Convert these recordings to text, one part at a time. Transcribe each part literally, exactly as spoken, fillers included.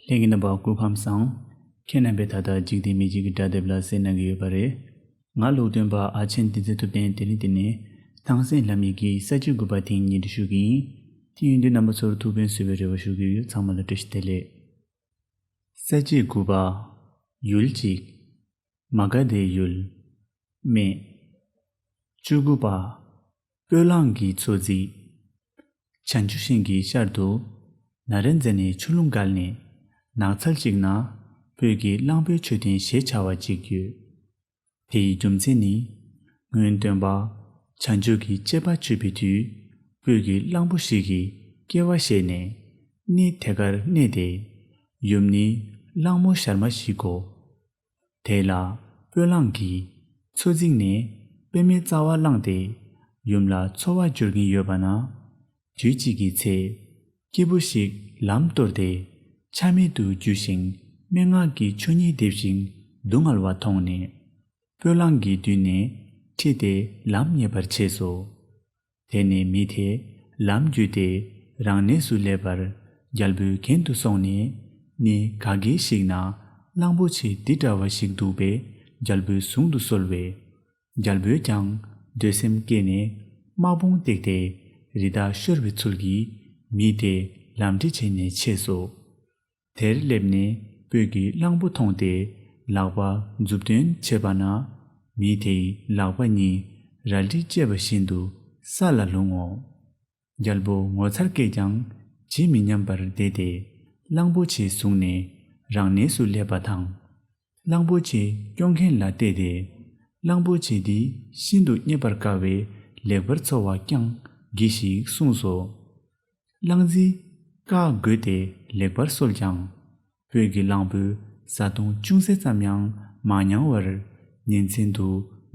ལྷན་རྒྱས་རྣམ་པ་སྐུ་ཁམས་བཟང་། ཁྱེད་རྣམ་པས་ད་ལྟ་འཇིག་རྟེན་མི་ཇིག་གི་སྒྲ་དེབ་ལ་གསན་གནང་གི་ཡོད་པ་རེད། ང་ལུགས་སྟོན་པ་ཨ་ཆེན་བསྟན་འཛིན་ཐུབ་བསྟན། དེ་རིང་འདི་ནས་ཐང་སན་ལྷ་མི་གི་ས་བཅད་དགུ་པ་དེ་ཉན་སྒྲུབ་ཞུ་གི་ཡིན། དེ་ཡིན་དུས་རྣམ་པ་ཚོར་ཐུགས་ཕན་གསོས་པའི་རེ་བ་ཞུ་གི་ཡོད། ཚང་མ་ལ་བཀྲ་ཤིས་བདེ་ལེགས། ས་བཅད་དགུ་པ། ཡུལ་གཅིག་མ་ག་དྷའི་ཡུལ། སྨད། བཅུ་དགུ་པ། སྤོས་གླང་གི་མཚོ་རྫིང་། བྱང་ཆུབ་ཤིང་གི་ཤར་དུ། ན་ར་ཛ་ནའི་ཆུ་ཀླུང་བརྒལ་ནས། ནགས་ཚལ་ཅིག་ན། སྤོས་ཀྱི་གླང་པོའི་མཆོད་རྟེན་ཞེས་བྱ་བ་ཅིག་ཡོད། དེ་ཡི་རྒྱུ་མཚན་ནི། སྔོན་སྟོན་པ། བྱང་ཆུབ་ཀྱི་སྤྱད་པ་སྤྱོད་པའི་དུས། སྤོས་ཀྱི་གླང་པོ་ཞིག་གིས་སྐྱེ་བ་བཞེས་ནས། གནས་དེ་གར་གནས་ཏེ། ཡུམ་ནི་གླང་མོ་ཞར་མ་ཞིག་གོ། དེ་ལ་སྤོས་གླང་གིས་མཚོ་རྫིང་ནས་པདྨའི་རྩ་བ་བླངས་ཏེ། ཡུམ་ལ་འཚོ་བ་སྦྱོར་གྱིན་ཡོད་པ་ན། དུས་གཅིག་གི་ཚེ། སྐྱེས་བུ་ཞིག་ལམ་སྟོར་ཏེ། ཆ་མེད་དུ་གྱུར་ཞིང་སྨྲེ་སྔགས་ཀྱི་ཆོས་ཉིད་འདེབས་ཤིང་སྡུག་བསྔལ་བ་མཐོང་ནས། སྤོས་གླང་གི་མདུན་ནས་ཁྲིད་དེ་ལམ་རྙེད་པར་བྱས་སོ། དེ་ནས་མི་དེ་ལམ་བརྒྱུད་དེ་རང་གནས་སུ་སླེབས་པར། རྒྱལ་པོའི་གན་དུ་སོང་ནས། གནས་ག་གེ་ཞིག་ན་གླང་པོ་ཆེ་འདི་འདྲ་བ་ཞིག་འདུག་པས། རྒྱལ་པོའི་གཟུང་དུ་གསོལ་བས། རྒྱལ་པོས་ཀྱང་འདོད་སེམས་སྐྱེས་ནས། དམག་དཔུང་བཏེགས་ཏེ། རི་དྭགས་ཤོར་བའི་ཚུལ་གྱིས་མི་དེ་ལམ་འདྲེ་བྱས་ནས་ཆས་སོ། དེར་སླེབས་ནས་སྤོས་ཀྱི་གླང་པོ་མཐོང་སྟེ། ལག་པ་མཛུབ་སྟོན་བྱས་པ་ན། མི་དེའི་ལག་པ་གཉིས་རལ་གྲི་བཅད་པ་བཞིན་དུ་ས་ལ་ལྷུང་ངོ་། རྒྱལ་པོ་ངོ་མཚར་སྐྱེས་ཀྱང་ཇི་མི་སྙམ་པར་བསྡད་དེ། གླང་པོ་ཆེ་བཟུང་ནས་རང་གནས་སུ་སླེབས་པ་དང་། གླང་པོ་ཆེ་སྐྱོང་མཁན་ལ་གཏད་དེ། གླང་པོ་ཆེ་འདི་ཤིན་ཏུ་རྙེད་པར་དཀའ་བས། ལེགས་པར་འཚོ་བ་བསྐྱང་གྱིས་ཤིག་གསུངས་སོ། གླང་རྫི་བཀའ་བསྒོས་ཏེ་ལེགས་པར་གསོལ་ཀྱང་། སྤོས་ཀྱི་གླང་པོས་བཟའ་བཏུང་ཅུང་ཟད་ཙམ་ཡང་མ་མྱངས་པར། ཉིན་མཚན་དུ་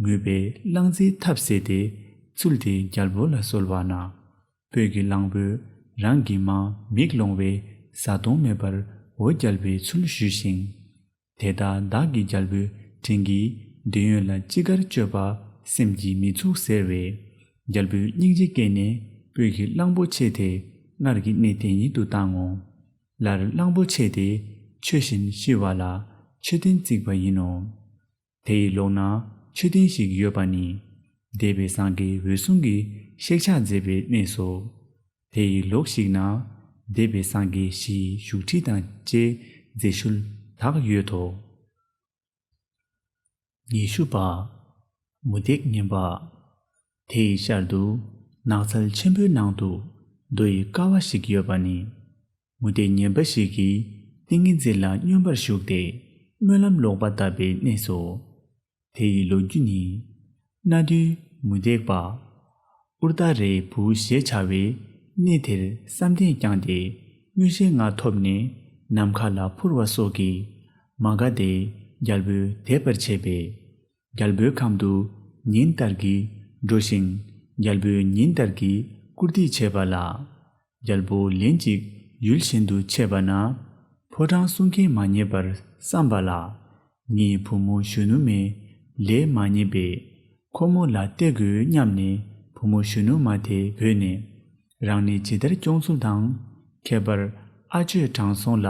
ངུས་པས་གླང་རྫིའི་ཐབས་ཟད་དེ། ཚུལ་དེ་རྒྱལ་པོ་ལ་གསོལ་བ་ན། སྤོས་ཀྱི་གླང་པོས་རང་གི་མ་མིག་ལོང་བས་བཟའ་བཏུང་མེད་པར་འོ་བརྒྱལ་བའི་ཚུལ་ཞུས་ཤིང་། དེ་ལྟར་བདག་གིས་རྒྱལ་པོའི་དྲིན་གྱིས་འདོད་ཡོན་ལ་ཅི་དགར་སྤྱོད་པ་སེམས་ཀྱིས་མི་ཚུགས་ཟེར་བས། རྒྱལ་པོས་སྙིང་རྗེ་སྐྱེས་ནས་སྤོས་ཀྱི་གླང་པོ་ཆེ་དེ་སྔར་གྱི་གནས་དེ་ཉིད་དུ་བཏང་ངོ་། སླར་གླང་པོ་ཆེ་དེ་ཆོས་བཞིན་ཤི་བ་ལ་མཆོད་རྟེན་བརྩིགས་པ་ཡིན་ནོ། དེ་ཡི་ལོགས་ན་མཆོད་རྟེན་ཞིག་ཡོད་པ་ནི། འདས་པའི་སངས་རྒྱས་འོད་སྲུང་གིས་ཤེག་ཆག་མཛད་པའི་གནས་སོ། དེ་ཡི་ལོགས་ཤིག་ན་འདས་པའི་སངས་རྒྱས་བཞིའི་བཞུགས་ཁྲི་དང་བཅས་མཛེས་ཤུལ་དག་ཡོད་དོ། ཉི་ཤུ་པ། མུ་སྟེགས་ངན་པ། དེ་ཡི་ཤར་དུ་ནགས་ཚལ་ཆེན་པོའི་ནང་དུ་རྡོ་ཡི་ཀ་བ་ཞིག་ཡོད་པ་ནི། མུ་སྟེགས་ངན་པ་ཞིག་གིས་ཏིང་ངེ་འཛིན་ལ་སྙོམས་པར་ཞུགས་ཏེ་སྨོན་ལམ་ལོག་པ་བཏབ་པའི་གནས་སོ། དེ་ཡི་ལོ་རྒྱུས་ནི། གནའ་དུས་མུ་སྟེགས་པ། ཨུར་ཏ་རའི་བུ་ཞེས་བྱ་བས་གནས་དེར་བསམ་གཏན་བསྐྱངས་ཏེ་མངོན་ཤེས་ལྔ་ཐོབ་ནས་ནམ་མཁའ་ལ་འཕུར་བ་སོགས་ཀྱིས་མ་ག་དྷའི་རྒྱལ་པོས་དད་པར་བྱས་པས། རྒྱལ་པོའི་ཁམས་དུ་ཉིན་ལྟར་གྱིས་འགྲོ་ཞིང་རྒྱལ་པོས་ཉིན་ལྟར་གྱིས་བཀུར་སྟི་བྱས་པ་ལ། རྒྱལ་པོ་ལན་གཅིག་ཡུལ་གཞན་དུ་ཆས་པ་ན། ཕོ་བྲང་སྲུང་མཁན་མ་རྙེད་པར་བསམ་པ་ལ། ངའི་བུ་མོ་གཞོན་ནུ་མས་ལས་མ་རྙེད་པས། ཁོ་མོ་ལ་སྟེར་དགོས་སྙམ་ནས་བུ་མོ་གཞོན་ནུ་མ་དེ་བོས་ནས། རང་ནི་ཇི་ལྟར་སྐྱོང་ཚུལ་དང་། ཁྱད་པར་ཨ་ཅོས་དྲང་སྲོང་ལ་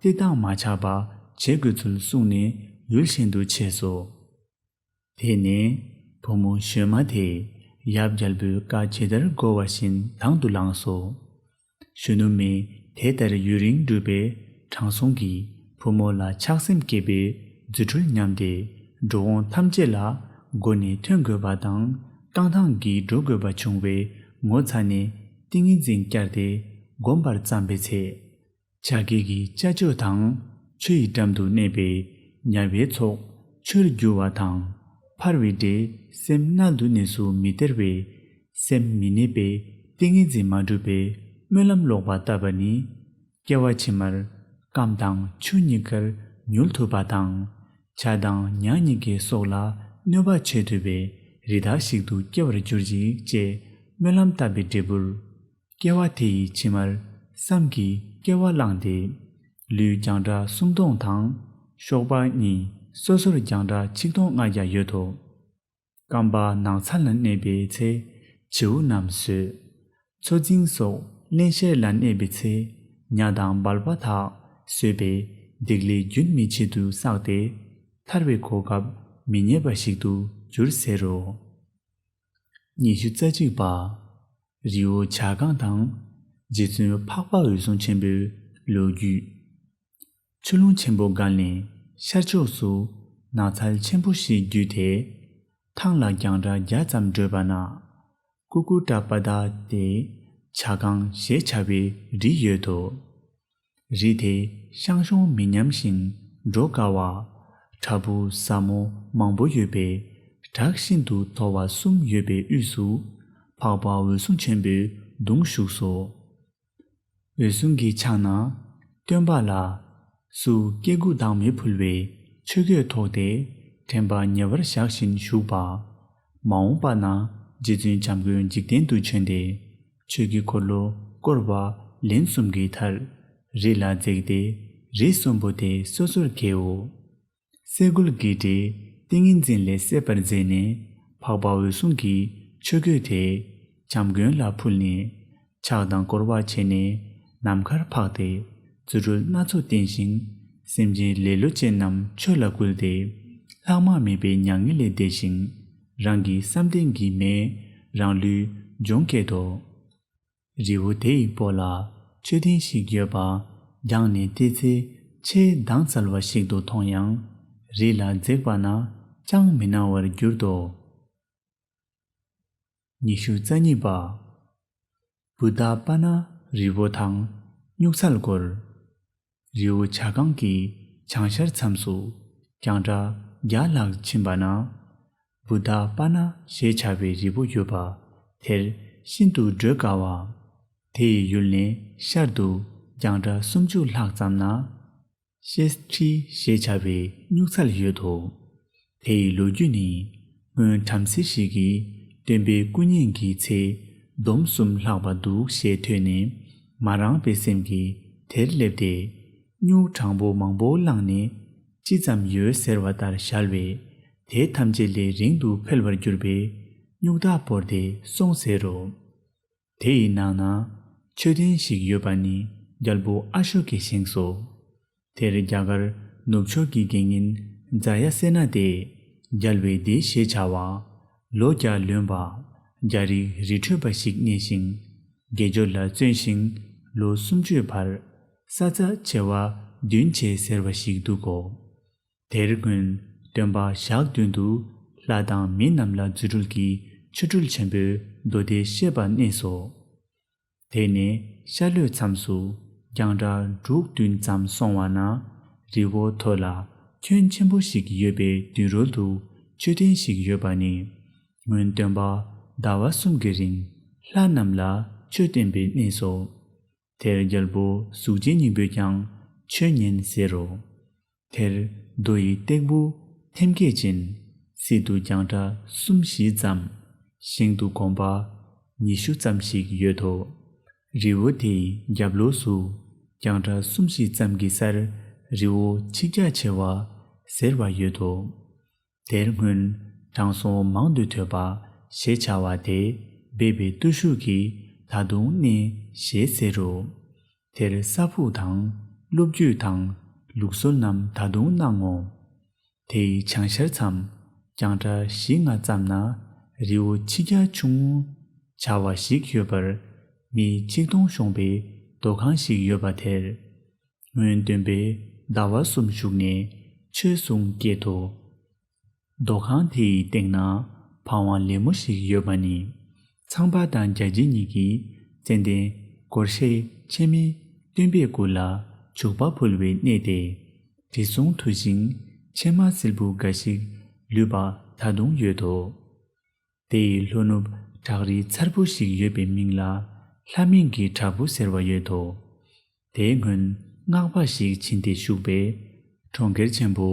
བསྟི་སྟང་མ་ཆག་པ་བྱེད་དགོས་ཚུལ་གསུངས་ནས་ཡུལ་གཞན་དུ་ཆས་སོ། དེ་ནས་བུ་མོ་གཞོན་མ་དེས་ཡབ་རྒྱལ་པོའི་བཀའ་ཇི་ལྟར་བསྒོ་བ་བཞིན་དང་དུ་བླངས་སོ། གཞོན་ནུ་མས་དེ་ལྟར་ཡུན་རིང་བསྒྲུབས་པས་དྲང་སྲོང་གིས་བུ་མོ་ལ་ཆགས་སེམས་སྐྱེས་པས་རྫུ་འཕྲུལ་ཉམས་ཏེ་འགྲོ་འོང་ཐམས་ཅད་ལ་སྒོ་ནས་ཐོན་དགོས་པ་དང་རྐང་ཐང་གིས་འགྲོ་དགོས་པ་བྱུང་བས་ངོ་ཚ་ནས་ཏིང་ངེ་འཛིན་བསྐྱར་ཏེ་བསྒོམ་པར་བརྩམས་པའི་ཚེ། བྱ་རྒོད་ཀྱི་ཅ་ཅོ་དང་ཆུ་ཡི་འགྲམ་དུ་གནས་པའི་ཉ་བའི་ཚོགས་ཆུར་རྒྱུ་བ་དང་འཕར་བའི་འདྲེ་སེམས་མནལ་དུ་གནས་སུ་མི་སྟེར་བས་སེམས་མི་གནས་པས་ཏིང་ངེ་འཛིན་མ་གྲུབ་པས་སྨོན་ལམ་ལོག་པ་བཏབ་པ་ནི། སྐྱེ་བ་ཕྱི་མར་སྐམ་དང་ཆུ་གཉིས་ཀར་ཉུལ་ཐུབ་པ་དང་། བྱ་དང་ཉ་གཉིས་ཀའི་སྲོག་ལ་གནོད་པ་བྱེད་ཐུབ་པའི་རི་དྭགས་ཤིག་ཏུ་སྐྱེ་བར་གྱུར་ཅིག་ཅེས་སྨོན་ལམ་བཏབ་པའི་འབྲས་བུར། སྐྱེ་བ་དེ་ཡི་ཕྱི་མར་བསམ་གྱིས་སྐྱེ་བ་བླངས་ཏེ། ལུས་རྒྱང་གྲགས་སུམ་སྟོང་དང་། གཤོག་པ་གཉིས་སོ་སོར་རྒྱང་གྲགས་ཆིག་སྟོང་ལྔ་བརྒྱ་ཡོད་དོ། སྐམ་པ་ནགས་ཚལ་ལ་གནས་པའི་ཚེ་བྱིའུ་རྣམས་ཟོས། མཚོ་རྫིང་སོགས་གླེན་ཤེར་ལ་གནས་པའི་ཚེ་ཉ་དང་སྦལ་པ་དག་ བཟོས་པའི་སྡིག་ལས་རྒྱུན་མི་ཆད་དུ་བསགས་ཏེ། ཐར་བའི་གོ་སྐབས་མི་རྙེད་པ་ཞིག་ཏུ་འགྱུར་ཟེར་རོ། ཉི་ཤུ་རྩ་གཅིག་པ། རི་བོ་བྱ་རྐང་དང་། རྗེ་བཙུན་འཕགས་པ་འོད་སྲུང་ཆེན་པོའི་ལོ་རྒྱུས། ཆུ་ཀླུང་ཆེན་པོ་བརྒལ་ནས་ཤར་ཕྱོགས་སུ་ནགས་ཚལ་ཆེན་པོ་ཞིག་བརྒྱུད་དེ། ཐང་ལ་རྒྱང་གྲགས་བརྒྱ་ཙམ་བགྲོད་པ་ན། ཀུ་ཀུ་ཏྲ་པ་ད་སྟེ་བྱ་རྐང་ཞེས་བྱ་བའི་རི་ཡོད་དོ། རི་དེ་ཤང་ཤོང་མི་ཉམས་ཤིང་འགྲོ་དཀའ་བ། བྲག་ཕུག་ཟབ་མོ་མང་པོ་ཡོད་པའི་བྲག་ཤིན་ཏུ་མཐོ་བ་གསུམ་ཡོད་པའི་དབུས་སུ་འཕགས་པ་འོད་སྲུང་ཆེན་པོའི་གདུང་བཞུགས་སོ། འོད་སྲུང་གི་ཕྱག་ན་སྟོན་པ་ལ་སུ་སྐྱེ་དགུ་བདག་མེད་ཕུལ་བའི་ཆོས་གོས་ཐོགས་ཏེ་དྲན་པ་ཉེ་བར་བཞག་བཞིན་བཞུགས་པ། མ་འོངས་པ་ན་རྗེ་བཙུན་བྱམས་མགོན་འཇིག་རྟེན་དུ་བྱོན་ཏེ། ཆོས་ཀྱི་འཁོར་ལོ་བསྐོར་བ་ལན་གསུམ་གྱི་མཐར། རི་ལ་འཛེགས་ཏེ་རི་གསོན་པོ་དེ་སོ་སོར་གྱེའོ། སེ་གོལ་གྱི་སྒྲས་ཏིང་ངེ་འཛིན་ལས་སད་པར་མཛད་ནས་འཕགས་པ་འོད་སྲུང་གི་ཆོས་གོས་དེ་བྱམས་མགོན་ལ་ཕུལ་ནས། ཕྱག་དང་བསྐོར་བ་བྱས་ནས་ནམ་མཁར་འཕགས་ཏེ། རྫུ་འཕྲུལ་སྣ་ཚོགས་བསྟན་ཞིང་། སེམས་ཅན་ལེ་ལོ་ཅན་རྣམས་ཆོས་ལ་བསྐུལ་ཏེ། ལྷག་མ་མེད་པའི་མྱ་ངན་ལས་འདས་ཤིང་། རང་གི་བསམ་གཏན་གྱི་མེས་རང་ལུས་ལྗོངས་བསྐྱལ་ཏོ། རི་བོ་དེ་ཡི་སྤོ་ལ་མཆོད་རྟེན་ཞིག་ཡོད་པ་རྒྱང་ནས་བལྟས་ཚེ་ཆེས་མདངས་འཚེར་བ་ཞིག་ཏུ་མཐོང་ཡང་། རི་ལ་འཛེགས་པ་ན་ཅང་མི་སྣང་བར་གྱུར་ཏོ། ཉི་ཤུ་རྩ་གཉིས་པ། བུདྡྷ་པ་ཎ་རི་བོ་དང་སྨྱུག་ཚལ་སྐོར། རི་བོ་བྱ་རྐང་གི་བྱང་ཤར་མཚམས་སུ་རྒྱང་གྲགས་བརྒྱ་ལྷག་ཕྱིན་པ་ན། བུདྡྷ་པ་ཎ་ཞེས་བྱ་བའི་རི་བོ་ཡོད་པ་དེར་ཤིན་ཏུ་བགྲོད་དཀའ་བ། དེ་ཡི་ཡུལ་ནས་ཤར་དུ་རྒྱང་གྲགས་སུམ་ཅུ་ལྷག་ཙམ་ན། ཤེས་ཁྲི་ཞེས་བྱ་བའི་སྨྱུག་ཚལ་ཡོད་དོ། དེ་ཡི་ལོ་རྒྱུས་ནི། སྔོན་བྲམ་ཟེ་ཞིག་གིས་སྟོན་པའི་སྐུ་བརྙན་གྱི་ཚེ་སྡོམ་གསུམ་ལྷག་པ་འདུག་ཞེས་ཐོས་ནས། མ་རངས་པའི་སེམས་ཀྱིས་དེར་སླེབས་ཏེ། སྨྱུག་དྲང་པོ་མང་པོ་བླངས་ནས་ཅི་ཙམ་ཡོད་ཟེར་བ་ལྟར་བཞལ་བས། དེ་ཐམས་ཅད་ལས་རིང་དུ་འཕེལ་བར་གྱུར་པས། སྨྱུག་ཐག་བོར་ཏེ་སོང་ཟེར་རོ། དེ་ཡི་ནང་ན་མཆོད་རྟེན་ཞིག་ཡོད་པ་ནི་རྒྱལ་པོ་ཨ་ཤོ་ཀས་བཞེངས་སོ། དེར་རྒྱ་གར་ནུབ་ཕྱོགས་ཀྱི་དགེ་བསྙེན་ཛ་ཡ་སེ་ན་སྟེ། རྒྱལ་བའི་སྡེ་ཞེས་བྱ་བ། ལོ་བརྒྱ་ལོན་པ། རྒྱ་རིགས་རི་ཁྲོད་པ་ཞིག་གནས་ཤིང་། དགེ་སྦྱོར་ལ་བརྩོན་ཞིང་ལོ་སུམ་ཅུའི་བར། ས་ཚ་བྱེ་བ་བདུན་བྱས་ཟེར་བ་ཞིག་འདུག་གོ། དེར་སྔོན་སྟོན་པ་ཞག་བདུན་དུ་ལྷ་དང་མི་རྣམས་ལ་རྫུ་འཕྲུལ་གྱི་ཆོ་འཕྲུལ་ཆེན་པོའི་མདོ་སྡེ་བཤད་པ་གནས་སོ། དེ་ནས་ཤར་ལྷོའི་མཚམས་སུ་རྒྱང་གྲགས་འབྲུག་བདུན་ཙམ་སོང་བ་ན། རི་བོ་མཐོ་ལ་ཁྱོན་ཆེན་པོ་ཞིག་ཡོད་པའི་མདུན་རོལ་དུ་མཆོད་རྟེན་ཞིག་ཡོད་པ་ནི། སྔོན་སྟོན་པ་ཟླ་བ་གསུམ་གྱི་རིང་ལྷ་རྣམས་ལ་ཆོས་བསྟན་པའི་གནས་སོ། དེར་རྒྱལ་པོ་གཟུགས་ཅན་སྙིང་པོས་ཀྱང་ཆོས་ཉན་ཟེར་རོ། དེར་རྡོ་ཡི་སྟེགས་བུ་ཐེམ་སྐས་ཅན། སྲིད་དུ་རྒྱང་གྲགས་གསུམ་བཞི་ཙམ། ཞིང་དུ་གོམ་པ་ཉི་ཤུ་ཙམ་ཞིག་ཡོད་དོ། རི་བོ་དེའི་རྒྱབ་ལོགས་སུ་རྒྱང་གྲགས་གསུམ་བཞི་ཙམ་གྱི་སར་རི་བོ་ཆིག་བརྒྱ་བྱེ་བ་ཟེར་བ་ཡོད་དོ། དེར་སྔོན་དྲང་སྲོང་མང་དུ་ཐོས་པ་ཞེས་བྱ་བ་དེ་སྦས་པའི་བརྟུལ་ཞུགས་ཀྱིས་ད་དུང་གནས་ཞེས་ཟེར་རོ། དེར་ས་ཕུག་དང་སློབ་བརྒྱུད་དང་ལུགས་སྲོལ་རྣམས་ད་དུང་སྣང་ངོ་། དེའི་བྱང་ཤར་མཚམས་རྒྱང་གྲགས་བཞི་ལྔ་ཙམ་ན་རི་བོ་ཆིག་བརྒྱ་ཆུང་ངུ་བྱ་བ་ཞིག་ཡོད་པར། མི་ཆིག་སྟོང་ཤོང་པའི་རྡོ་ཁང་ཞིག་ཡོད་པ་དེར། སྔོན་སྟོན་པས་ཟླ་བ་གསུམ་བཞུགས་ནས་ཆོས་གསུང་སྐད་དོ། རྡོ་ཁང་དེ་ཡི་སྟེང་ན་བང་བ་ལེབ་མོ་ཞིག་ཡོད་པ་ནི། ཚངས་པ་དང་བརྒྱ་བྱིན་གཉིས་ཀྱིས་ཙན་དན་སྒོར་གཞས་འཆད་མེད་སྟོན་པའི་སྐུ་ལ་བྱུག་པ་ཕུལ་བའི་གནས་ཏེ། དྲི་བསུང་འཐུལ་ཞིང་ཕྱེ་མ་སིལ་བུ་འགའ་ཞིག་ལུས་པ་ད་དུང་ཡོད་དོ། དེ་ཡི་ལྷོ་ནུབ་བྲག་རི་མཚར་པོ་ཞིག་ཡོད་པའི་མིང་ལ་ལྷ་མིན་གྱི་བྲག་ཕུག་ཟེར་བ་ཡོད་དོ། དེའི་སྔོན་སྔགས་པ་ཞིག་ཕྱིན་ཏེ་བཞུགས་པས། གྲོང་ཁྱེར་ཆེན་པོ་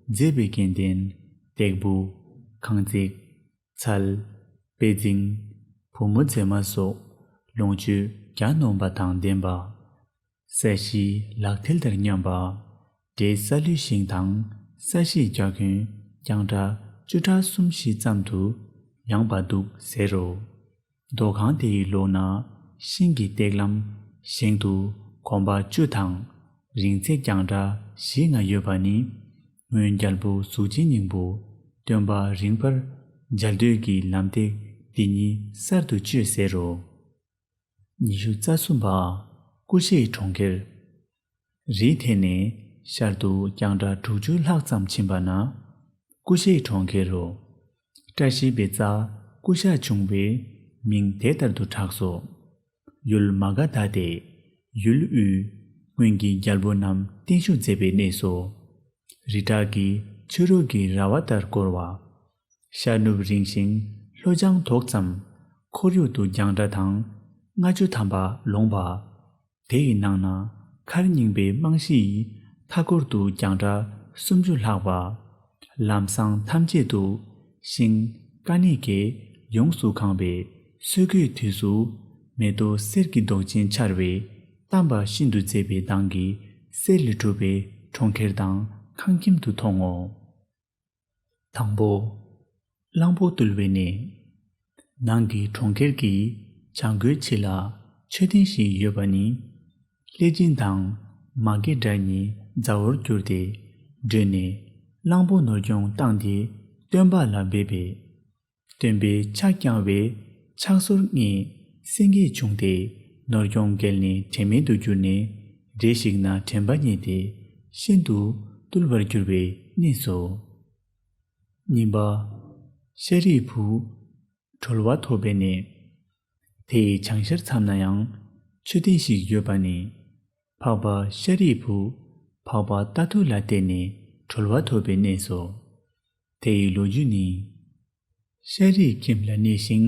མཛེས་པའི་སྐྱེ་ལྡན། སྟེགས་བུ། ཁང་བརྩེགས། ཚལ། དཔེ་རྫིང་། བུ་མོ་མཛེས་མ་སོགས་ལོངས་སྤྱོད་གྱ་ནོམ་པ་དང་ལྡན་པ། ས་གཞི་ལག་མཐིལ་ལྟར་མཉམ་པ། འབྲས་ས་ལུད་ཤིང་དང་ས་གཞིའི་རྒྱ་ཁྱོན་རྒྱང་གྲགས་བཅུ་ཕྲག་གསུམ་བཞི་ཙམ་དུ་ཡངས་པ་འདུག་ཟེར་རོ། རྡོ་ཁང་དེ་ཡི་ལོགས་ན་ཤིང་གི་སྟེགས་ལམ་བཞེངས་འདུག་གོམ་པ་བཅུ་དང་ རིང་ཚད་རྒྱང་གྲགས་བཞི་ལྔ་ཡོད་པ་ནི། སྔོན་རྒྱལ་པོ་གཟུགས་ཅན་སྙིང་པོ་སྟོན་པ་རིམ་པར་མཇལ་འདོད་ཀྱི་ལམ་སྟེགས་འདི་ཉིད་གསར་དུ་བཅོས་ཟེར་རོ། ཉི་ཤུ་རྩ་གསུམ་པ། ཀུ་ཤའི་གྲོང་ཁྱེར། རི་དེ་ནས་ཤར་དུ་རྒྱང་གྲགས་དྲུག་ཅུ་ལྷག་ཙམ་ཕྱིན་པ་ན། ཀུ་ཤའི་གྲོང་ཁྱེར་རོ། བཀྲ་ཤིས་པའི་རྩ་ཀུ་ཤ་བྱུང་བས་མིང་དེ་ལྟར་དུ་གྲགས་སོ། ཡུལ་མ་ག་དྷ་སྟེ། ཡུལ་དབུས་སྔོན་གྱི་རྒྱལ་པོ་རྣམས་བརྟན་བཞུགས་མཛད་པའི་གནས་སོ། རི་བྲག་གི་ཕྱི་རོལ་གྱི་ར་བ་ལྟར་བསྐོར་བ། ཤར་ནུབ་རིང་ཞིང་ལྷོ་བྱང་དོག་ཙམ། ཁོར་ཡུག་ཏུ་རྒྱང་གྲགས་དང་ལྔ་བཅུ་ཐམ་པ་ལོངས་པ། དེ་ཡི་ནང་ན་མཁར་རྙིང་པའི་རྨང་གཞི་ཡི་མཐའ་འཁོར་དུ་རྒྱང་གྲགས་སུམ་ཅུ་ལྷག་པ། ལམ་སྲང་ཐམས་ཅད་དུ་ཤིང་ཀ་ནི་ཀས་ཡོངས་སུ་གང་བའི་སོས་གོས་དུས་སུ་མེ་ཏོག་གསེར་གྱི་མདོག་ཅན་འཆར་བའི་གཏམས་པ་ཤིན་ཏུ་མཛེས་པའི་མདངས་ཀྱི་གསེར་ལས་གྲུབ་པའི་གྲོང་ཁྱེར་དང་ཁང་ཁྱིམ་དུ་མཐོང་ངོ་། དང་པོ། གླང་པོ་བཏུལ་བའི་གནས། ནང་གི་གྲོང་ཁྱེར་གྱི་བྱང་སྒོའི་ཕྱི་ལ་མཆོད་རྟེན་ཞིག་ཡོད་པ་ནི། ལྷས་སྦྱིན་དང་མ་སྐྱེས་དགྲ་གཉིས་མཛའ་བོར་གྱུར་ཏེ་བྲོས་ནས་གླང་པོ་ནོར་སྐྱོང་བཏང་སྟེ་སྟོན་པ་ལ་འབེབས་པས། སྟོན་པས་ཕྱག་བརྐྱངས་པས་ཕྱག་སོར་ལྔས་སེང་གེ་བྱུང་སྟེ་ནོར་སྐྱོང་འགལ་ནས་དྲན་མེད་དུ་གྱུར་ནས་རེ་ཞིག་ན་དྲན་པ་རྙེད་དེ་ཤིན་ཏུ་བཏུལ་བར་གྱུར་པའི་གནས་སོ། གཉིས་པ། ཤཱ་རིའི་བུ། གྲོལ་བ་ཐོབ་པའི་གནས། དེ་ཡི་བྱང་ཤར་མཚམས་ན་ཡང་མཆོད་རྟེན་ཞིག་ཡོད་པ་ནི། འཕགས་པ་ཤཱ་རིའི་བུ་འཕགས་པ་རྟ་ཐུལ་ལ་བརྟེན་ནས་གྲོལ་བ་ཐོབ་པའི་གནས་སོ། དེ་ཡི་ལོ་རྒྱུས་ནི། ཤཱ་རིའི་ཁྱིམ་ལ་གནས་ཤིང་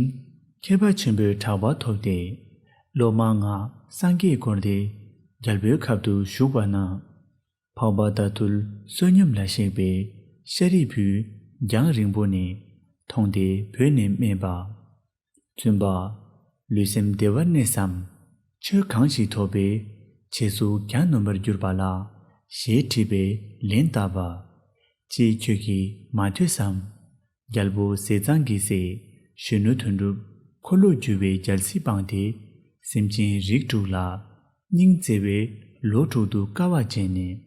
མཁས་པ་ཆེན་པོའི་གྲགས་པ་ཐོབ་སྟེ། སློབ་མ་ལྔ་སངས་རྒྱས་བསྐོར་ཏེ་རྒྱལ་པོའི་ཁབ་ཏུ་བཞུགས་པ་ན། འཕགས་པ་རྟ་ཐུལ་བསོད་སྙོམས་ལ་གཤེགས་པས་ཤཱ་རིའི་བུས་རྒྱང་རིང་པོ་ནས་མཐོང་སྟེ་བོས་ནས་སྨྲས་པ། བཙུན་པ། ལུས་སེམས་བདེ་བར་གནས་སམ། ཆོས་གང་ཞིག་ཐོབ་པས་རྗེས་སུ་གྱ་ནོམ་པར་གྱུར་པ་ལ་ཞེས་དྲིས་པས་ལན་བཏབ་པ། ཅི་ཁྱོད་ཀྱིས་མ་ཐོས་སམ། རྒྱལ་པོ་ཟས་གཙང་གི་སྲས་གཞོན་ནུ་དོན་གྲུབ་འཁོར་ལོས་སྒྱུར་བའི་རྒྱལ་སྲིད་སྤངས་ཏེ་སེམས་ཅན་རིགས་དྲུག་ལ་སྙིང་བརྩེ་བས་ལོ་དྲུག་ཏུ་དཀའ་བ་སྤྱད་ནས་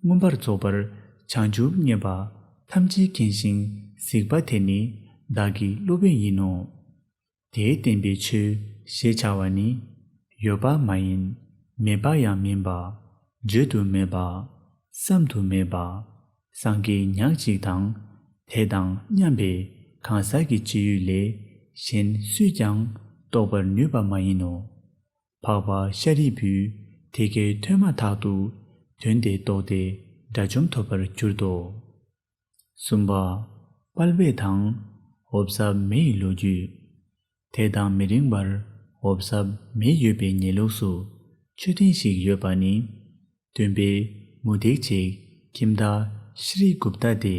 མངོན་པར་རྫོགས་པར་བྱང་ཆུབ་བརྙེས་པ་ཐམས་ཅད་མཁྱེན་ཞིང་གཟིགས་པ་དེ་ནི་བདག་གི་སློབ་དཔོན་ཡིན་ནོ། དེས་བསྟན་པའི་ཆོས་ཞེས་བྱ་བ་ནི། ཡོད་པ་མ་ཡིན། མེད་པ་ཡང་མིན་པ། བརྗོད་དུ་མེད་པ། བསམ་དུ་མེད་པ། སངས་རྒྱས་ཉག་གཅིག་དང་། དེ་དང་མཉམ་པའི་གང་ཟག་གི་སྤྱི་ཡུལ་ལས་གཞན་སུས་ཀྱང་རྟོགས་པར་ནུས་པ་མ་ཡིན་ནོ། འཕགས་པ་ཤཱ་རིའི་བུས་དེ་སྐད་ཐོས་མ་ཐག་ཏུ་དོན་དེ་རྟོགས་ཏེ་དགྲ་བཅོམ་ཐོབ་པར་གྱུར་ཏོ། གསུམ་པ། དཔལ་སྦས་དང་འོབས་སབ་མེ་ཡི་ལོ་རྒྱུས། དེ་དང་མི་རིང་བར་འོབས་སབ་མེ་ཡོད་པའི་ཉེ་ལུགས་སུ་མཆོད་རྟེན་ཞིག་ཡོད་པ་ནི། སྟོན་པའི་མུ་སྟེགས་གཅིག་ཁྱིམ་བདག་ཤྲཱི་གུཔྟ་སྟེ་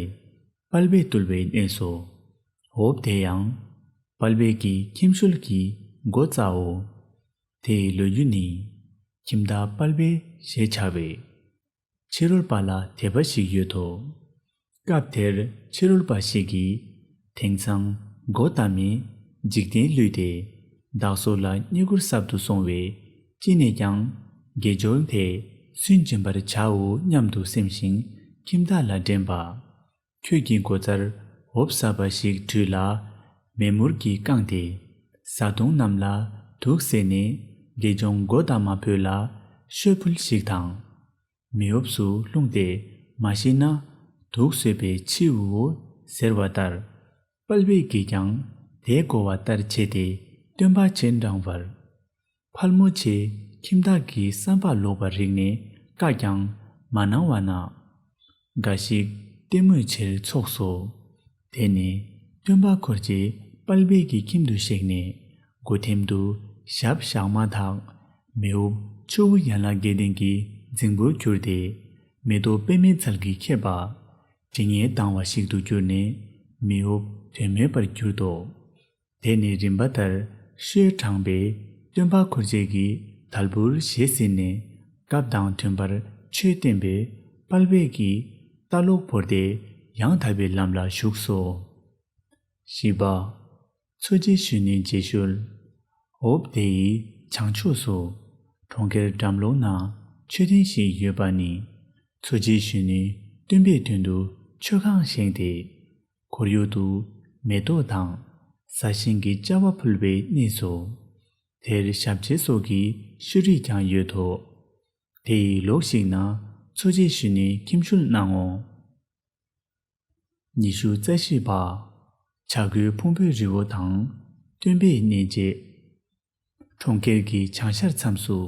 དཔལ་སྦས་བཏུལ་བའི་གནས་སོ། འོབས་དེ་ཡང་དཔལ་སྦས་ཀྱི་ཁྱིམ་ཤུལ་གྱི་སྒོ་རྩའོ། དེ་ཡི་ལོ་རྒྱུས་ནི། ཁྱིམ་བདག་དཔལ་སྦས་ཞེས་བྱ་བས། ཕྱི་རོལ་པ་ལ་དད་པ་ཞིག་ཡོད་དོ། སྐབས་དེར་ཕྱི་རོལ་པ་ཞིག་གིས་དེང་སང་གོ་ཏ་མས་འཇིག་རྟེན་བསླུས་ཏེ་བདག་སོགས་ལ་བསྙེན་བཀུར་གསར་དུ་སོང་བས་ཅི་ནས་ཀྱང་དགེ་སྦྱོར་དེ་སུན་འབྱིན་པར་བྱའོ་སྙམ་དུ་སེམས་ཤིང་ཁྱིམ་བདག་ལ་འདྲེན་པ། ཁྱོད་ཀྱི་སྒོ་རྩར་འོབས་སབ་པ་ཞིག་བྲུས་ལ་མེ་མུར་གྱིས་བཀང་སྟེ་བཟའ་བཏུང་རྣམས་ལ་དུག་བསྲེས་ནས་དགེ་སྦྱོང་གོ་ཏ་མ་བོས་ལ་ཤོད་ཕུལ་ཞིག་དང་། མེ་འོབས་སུ་ལྷུང་སྟེ་མ་ཤི་ན་དུག་ཟོས་པས་འཆིའོ་ཟེར་བ་ལྟར། དཔལ་སྦས་ཀྱིས་ཀྱང་དེ་གོ་བ་ལྟར་བྱས་ཏེ་སྟོན་པ་ཆེར་འབྲང་བར། ཕལ་མོ་ཆེ་ཁྱིམ་བདག་གི་བསམ་པ་ལོག་པར་རིག་ནས་བཀའ་ཀྱང་མ་གནང་བ་ན། འགའ་ཞིག་གཏི་མུག་ཆེར་ཚོགས་སོ། དེ་ནས་སྟོན་པ་འཁོར་བཅས་དཔལ་སྦས་ཀྱི་ཁྱིམ་དུ་གཤེགས་ནས་སྒོ་ཐེམ་དུ་ཞབས་བཞག་མ་ཐག་མེ་འོབས་ཆུ་བོ་ཡན་ལག་བརྒྱད་ལྡན་གྱི་རྫིང་བུར་གྱུར་ཏེ་མེ་ཏོག་པདྨའི་ཚལ་གྱིས་ཁེབས་པ། དྲི་ངད་ལྡང་བ་ཞིག་ཏུ་གྱུར་ནས་མེ་འོབས་དོན་མེད་པར་གྱུར་ཏོ། དེ་ནས་རིམ་པ་ལྟར་ཤོད་དྲངས་པས་སྟོན་པ་འཁོར་བཅས་ཀྱིས་དལ་བུར་ཞལ་གཟིགས་ནས་སྐབས་དང་མཐུན་པར་ཆོས་བསྟན་པས་དཔལ་སྦས་ཀྱིས་ལྟ་ལོག་བོར་ཏེ་ཡང་དག་པའི་ལམ་ལ་ཞུགས་སོ། བཞི་པ། མཚོ་རྗེ་གཞོན་ནུའི་རྗེས་ཤུལ། འོབས་དེ་ཡི་བྱང་ཕྱོགས་སུ་གྲོང་ཁྱེར་འགྲམ་ལོགས་ན་ མཆོད་རྟེན་ཞིག་ཡོད་པ་ནི། འཚོ་བྱེད་གཞོན་ནུས་སྟོན་པའི་དོན་དུ་མཆོད་ཁང་བཞེངས་ཏེ། ཁོར་ཡུག་ཏུ་མེ་ཏོག་དང་བཟའ་ཤིང་གི་བཅའ་བ་ཕུལ་བའི་གནས་སོ། དེར་ཞབས་རྗེས་སོགས་ཀྱི་ཤུལ་རིས་ཀྱང་ཡོད་དོ། དེ་ཡི་ལོགས་ཤིག་ན་འཚོ་བྱེད་གཞོན་ནུས་ཁྱིམ་ཞུགས་གནང་ངོ་། ཉི་ཤུ་རྩ་བཞི་པ། བྱ་རྒོད་ཕུང་པོའི་རི་བོ་དང་སྟོན་པའི་གནས་མཇལ། གྲོང་ཁྱེར་གྱི་བྱང་ཤར་མཚམས་སུ་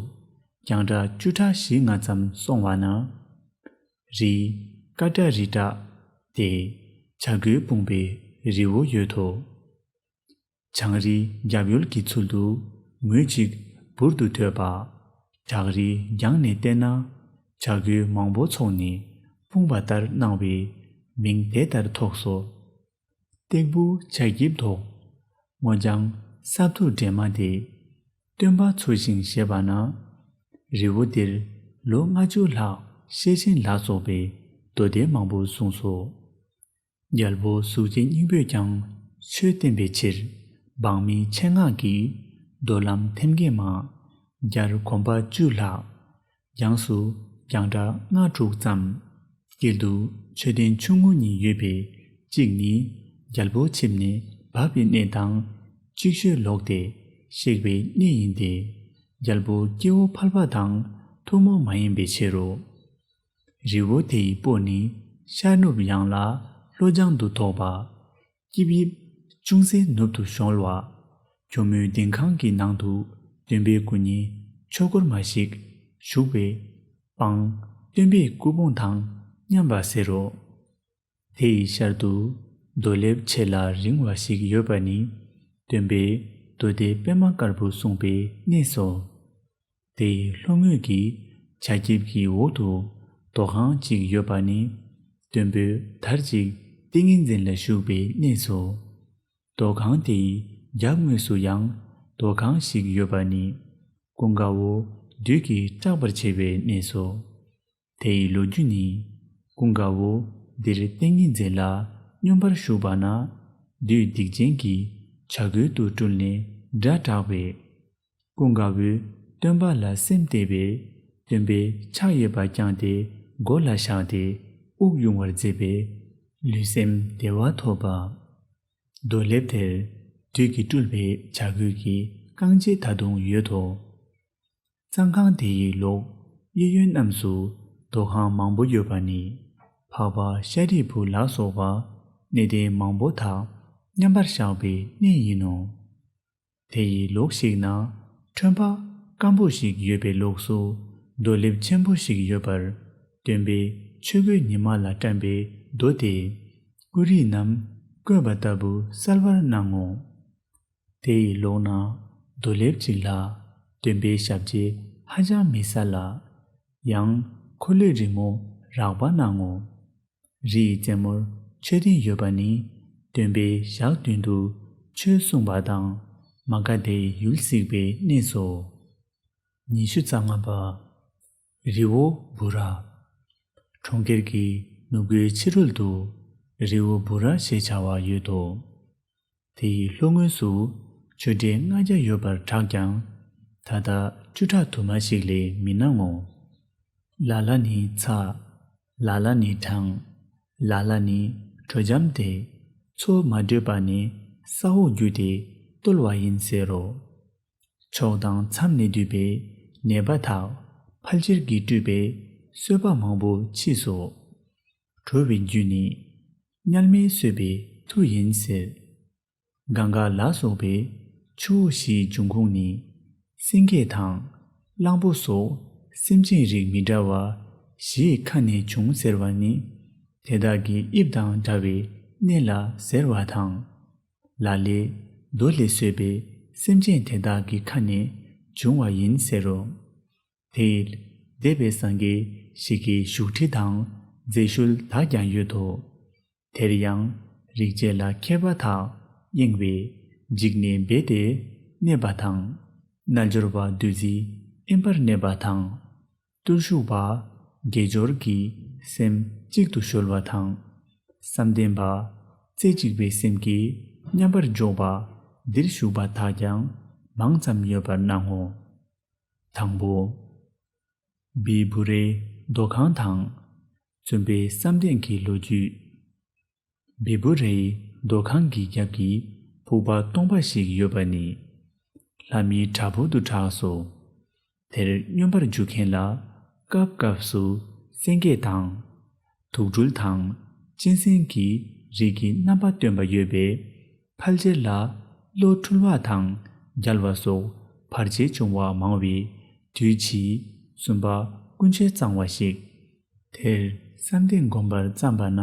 རྒྱང་གྲགས་བཅུ་ཕྲག་བཞི་ལྔ་ཙམ་སོང་བ་ན། རི་ཀ་ཏྲ་རི་ཏྲ་སྟེ་བྱ་རྒོད་སྤུངས་པའི་རི་བོ་ཡོད་དོ། བྱང་རིའི་རྒྱབ་ཡོལ་གྱི་ཚུལ་དུ་ངོས་གཅིག་འབུར་དུ་དོད་པ། བྲག་རིའི་རྒྱང་ནས་བལྟས་ན་བྱ་རྒོད་མང་པོ་ཚོགས་ནས་སྤུངས་པ་ལྟར་སྣང་བས་མིང་དེ་ལྟར་ཐོགས་སོ། སྟེགས་བུ་བྱ་སྐྱིབས་ཐོགས། སྔོ་ལྗང་སྲབ་མཐུག་སྦྲེལ་མ་སྟེ། སྟོན་པ་འཚོ་ཞིང་གཞེས་པ་ན། རི་བོ་འདིར་ལོ་ལྔ་བཅུ་ལྷག་ཤེར་ཕྱིན་ལ་སོགས་པའི་མདོ་སྡེ་མང་པོ་གསུངས་སོ། རྒྱལ་པོ་གཟུགས་ཅན་སྙིང་པོས་ཀྱང་ཆོས་བསྟན་པའི་ཕྱིར་འབངས་མི་ཆེད་མངགས་ཀྱིས་མདོ་ལམ་ཐེམ་སྐས་མ་རྒྱར་གོམ་པ་བཅུ་ལྷག། ཡངས་སུ་རྒྱང་གྲགས་ལྔ་དྲུག་ཙམ། དཀྱིལ་དུ་མཆོད་རྟེན་ཆུང་ངུ་གཉིས་ཡོད་པའི་གཅིག་ནི་རྒྱལ་པོ་ཆིབས་ནས་བབས་པའི་གནས་དང་ཅིག་ཤོས་ལོག་སྟེ་གཤེགས་པའི་གནས་ཡིན་ཏེ། རྒྱལ་པོ་སྐྱེ་བོ་ཕལ་པ་དང་ཐུན་མོང་མ་ཡིན་པའི་ཕྱིར་རོ། རི་བོ་དེ་ཡི་སྤོ་ནི་ཤར་ནུབ་ཡངས་ལ་ལྷོ་ལྗང་དུ་དོག་པ། སྐྱིབས་དབྱིབས་ཅུང་ཟད་ནུབ་ཏུ་ཤོར་བ། ཇོ་མོའི་ལྡིང་ཁང་གི་ནང་དུ་སྟོན་པའི་སྐུ་བརྙན་ཆོས་སྐོར་མ་ཞིག་བཞུགས་པའི་སྤང་སྟོན་པའི་སྐུ་ཕུང་དང་མཉམ་པ་ཟེར་རོ། དེ་ཡི་ཤར་དུ་རྡོ་ལེབ་ཆེ་ལ་རིང་བ་ཞིག་ཡོད་པ་ནི་སྟོན་པས་མདོ་སྡེ་པད་མ་དཀར་པོ་གསུངས་པའི་གནས་སོ། དེ་ཡི་ལྷོ་ངོས་ཀྱི་བྱ་སྐྱིབས་ཀྱི་འོག་ཏུ་རྡོ་ཁང་ཅིག་ཡོད་པ་ནི་སྟོན་པས་དར་ཅིག་ཏིང་ངེ་འཛིན་ལ་བཞུགས་པའི་གནས་སོ། རྡོ་ཁང་དེའི་རྒྱབ་ངོས་སུ་ཡང་རྡོ་ཁང་ཞིག་ཡོད་པ་ནི་ཀུན་དགའ་བོ་བདུད་ཀྱིས་སྐྲག་པར་བྱེད་པའི་གནས་སོ། དེ་ཡི་ལོ་རྒྱུས་ནི། ཀུན་དགའ་བོ་འདིར་ཏིང་ངེ་འཛིན་ལ་སྙོམས་པར་ཞུགས་པ་ན། བདུད་སྡིག་ཅན་གྱིས་བྱ་རྒོད་དུ་སྤྲུལ་ནས་སྒྲ་བསྒྲགས་པས། ཀུན་དགའ་བོས་སྟོན་པ་ལ་སེམས་གཏད་པས་སྟོན་པའི་ཕྱག་གཡས་པ་བརྐྱངས་ཏེ་མགོ་ལ་བཞག་སྟེ་དབུགས་དབྱུང་བར་མཛད་པས་ལུས་སེམས་བདེ་བ་ཐོབ་པ། རྡོ་ལེབ་དེར་བདུད་ཀྱིས་སྤྲུལ་པའི་བྱ་རྒོད་ཀྱི་རྐང་རྗེས་ད་དུང་ཡོད་དོ། གཙང་ཁང་དེ་ཡི་ལོགས་གཡས་གཡོན་རྣམས་སུ་རྡོ་ཁང་མང་པོ་ཡོད་པ་ནི་འཕགས་པ་ཤཱ་རིའི་བུ་ལ་སོགས་པ་གནས་བརྟན་མང་པོ་དག་མཉམ་པར་བཞག་པའི་གནས་ཡིན་ནོ། དེ་ཡི་ལོགས་ཤིག་ན་ཁྲོན་པ་སྐམ་པོ་ཞིག་ཡོད་པའི་ལོགས་སུ་རྡོ་ལེབ་ཆེན་པོ་ཞིག་ཡོད་པར་སྟོན་པས་ཆོས་གོས་ཉི་མ་ལ་བཀྲམ་པའི་རྡོ་དེ་སྐུ་རིས་རྣམས་བཀོད་པ་ལྟ་བུ་གསལ་བར་སྣང་ངོ་། དེ་ཡི་ལོགས་ན་རྡོ་ལེབ་ཅིག་ལ་སྟོན་པའི་ཞབས་རྗེས་ཧ་ཅང་མི་གསལ་ལ། ཡང་འཁོར་ལོའི་རི་མོ་རགས་པ་སྣང་ངོ་། རི་ཡི་རྩེ་མོར་མཆོད་རྟེན་ཡོད་པ་ནི་སྟོན་པའི་ཞག་བདུན་དུ་ཆོས་གསུངས་པ་དང་མ་ག་དྷའི་ཡུལ་གཟིགས་པའི་གནས་སོ། ཉི་ཤུ་རྩ་ལྔ་པ། རི་བོ་བུ་ར། གྲོང་ཁྱེར་གྱི་ནུབ་སྒོའི་ཕྱི་རོལ་དུ་རི་བོ་བུ་ར་ཞེས་བྱ་བ་ཡོད་དོ། དེ་ཡི་ལྷོ་ངོས་སུ་ཆོས་འབྲེལ་ལྔ་བརྒྱ་ཡོད་པར་གྲགས་ཀྱང་ད་ལྟ་བཅུ་ཕྲག་དུ་མ་ཞིག་ལས་མི་སྣང་ངོ་། ལ་ལ་ནི་ཚ། ལ་ལ་ནི་གྲང་། ལ་ལ་ནི་དྲོ་འཇམ་སྟེ། མཚོ་མ་དྲོས་པ་ནས་ས་འོག་རྒྱུ་སྟེ་བརྟོལ་བ་ཡིན་ཟེར་རོ། ཕྱོགས་དང་མཚམས་ནས་བསྡུས་པའི་ནད་པ་དག་ཕལ་ཆེར་གྱིས་བཀྲུས་པས་གསོད་པ་མང་པོ་མཆིས་སོ། དྲོ་བའི་རྒྱུ་ནི་དམྱལ་མེས་གསོད་པའི་མཐུ་ཡིན་ཟེར། གངྒཱ་ལ་སོགས་པའི་ཆུ་བོ་བཞིའི་འབྱུང་ཁུངས་ནི་སེང་གེ་དང་གླང་པོ་སོགས་སེམས་ཅན་རིགས་མི་འདྲ་བ་བཞིའི་ཁ་ནས་བྱུང་ཟེར་བ་ནི་དེ་དག་གི་དབྱིབས་དང་འདྲ་བའི་གནས་ལ་ཟེར་བ་དང་། ལ་ལས་རྡོ་ལས་བཟོས་པའི་སེམས་ཅན་དེ་དག་གི་ཁ་ནས་བྱུང་བ་ཡིན་ཟེར་རོ། དེ་ཡི་འདས་པའི་སངས་རྒྱས་ཞིག་གི་བཞུགས་ཁྲི་དང་མཛེས་ཤུལ་དག་ཀྱང་ཡོད་དོ། དེར་ཡང་རིག་བྱེད་ལ་མཁས་པ་དག་གཡེང་བས་འཇིགས་ནས་སྦས་ཏེ་གནས་པ་དང་། རྣལ་འབྱོར་པ་བདུད་རྩིས་དབེན་པར་གནས་པ་དང་། བརྟུལ་ཞུགས་པ་དགེ་སྦྱོར་གྱིས་སེམས་གཅིག་ཏུ་གཞོལ་བ་དང་། བསམ་ལྡན་པ་རྩེ་གཅིག་པའི་སེམས་ཀྱིས་མཉམ་པར་འཇོག་པ་འདིར་ཞུགས་པ་དག་ཀྱང་མང་ཙམ་ཡོད་པར་སྣང་ངོ་། དང་པོ། བི་བུ་རའི་རྡོ་ཁང་དང་། བཙུན་པའི་བསམ་གཏན་གྱི་ལོ་རྒྱུས། བི་བུ་རའི་རྡོ་ཁང་གི་རྒྱབ་ཀྱི་ཕུག་པ་སྟོང་པ་ཞིག་ཡོད་པ་ནི། ལྷ་མིའི་བྲག་ཕུག་ཏུ་གྲགས་སོ། དེར་སྨྱོན་པར་འཇུག་མཁན་ལ་སྐབས་སྐབས་སུ་སེང་གེ་དང་། དུག་སྦྲུལ་དང་། གཅན་གཟན་གྱི་རིགས་ཀྱི་རྣམ་པ་སྟོན་པ་ཡོད་པས། ཕལ་ཆེར་ལ་གློ་འཁྲུལ་བ་དང་རྒྱལ་བ་སོགས་བར་ཆད་བྱུང་བ་མང་བས། དུས་ཕྱིས་བཙུན་པ་ཀུན་མཁྱེན་གཙང་བ་ཞིག་དེར་བསམ་གཏན་སྒོམ་པར་བརྩམས་པ་ན།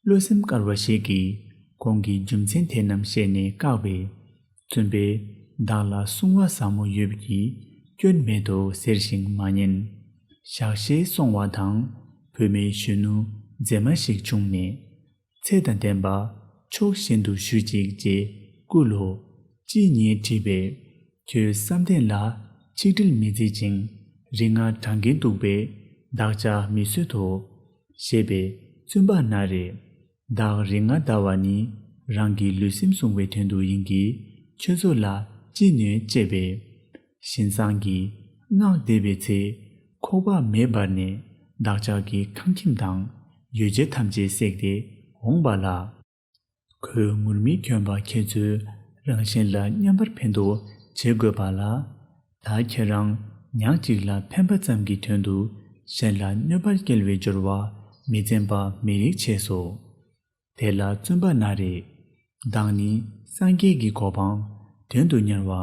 བློ་སེམས་དཀར་བ་ཞིག་གིས་གོང་གི་རྒྱུ་མཚན་དེ་རྣམས་བཤད་ནས་བཀག་པས། བཙུན་པས་བདག་ལ་བསྲུང་བ་ཟབ་མོ་ཡོད་ཀྱི་སྐྱོན་མེད་དོ་ཟེར་ཞིང་མ་ཉན། ཞག་ཤས་སོང་བ་དང་བུད་མེད་གཞོན་ནུ་མཛེས་མ་ཞིག་བྱུང་ནས། ཚེ་དང་ལྡན་པ་ཕྱོགས་གཞན་དུ་བཞུད་ཅིག་ཅེས་བསྐུལ་ལོ། ཅེས་ཉེས་དྲིས་པས། ཁྱོད་བསམ་གཏན་ལ་ཆིག་དྲིལ་མི་མཛད་ཅིང་རིག་སྔགས་བགྲང་གིན་འདུག་པས་བདག་ཅག་མི་གསོད་དོ། ཞེས་པས་བཙུན་པ་ན་རེ། བདག་རིག་སྔགས་བཟླ་བ་ནི་རང་གི་ལུས་སེམས་བསྲུང་བའི་དོན་དུ་ཡིན་གྱི། ཁྱོད་ཚོ་ལ་ཅི་གནོད་ཅེས་པས། བཞིན་བཟང་གིས་སྔགས་བཟླས་པའི་ཚེ། ཁོག་པ་མེ་འབར་ནས་བདག་ཅག་གི་ཁང་ཁྱིམ་དང་ཡོ་བྱད་ཐམས་ཅད་བསྲེགས་ཏེ་འོངས་པ་ལ། ཁོས་ངུར་སྨྲིག་གྱོན་པ་ཁྱེད་ཚོས་རང་གཞན་ལ་མཉམ་པར་ཕན་ཐོགས་བྱེད་དགོས་པ་ལ། ད་ཁྱེད་རང་ཉག་གཅིག་ལ་ཕན་པ་ཙམ་གྱི་དོན་དུ་གཞན་ལ་གནོད་པ་སྐྱེལ་བའི་སྦྱོར་བ་མི་བཙན་པ་མི་རིགས་བྱས་སོ། དེ་ལ་བཙུན་པ་ན་རེ། བདག་ནི་སངས་རྒྱས་ཀྱི་གོ་འཕང་དོན་དུ་གཉེར་བ།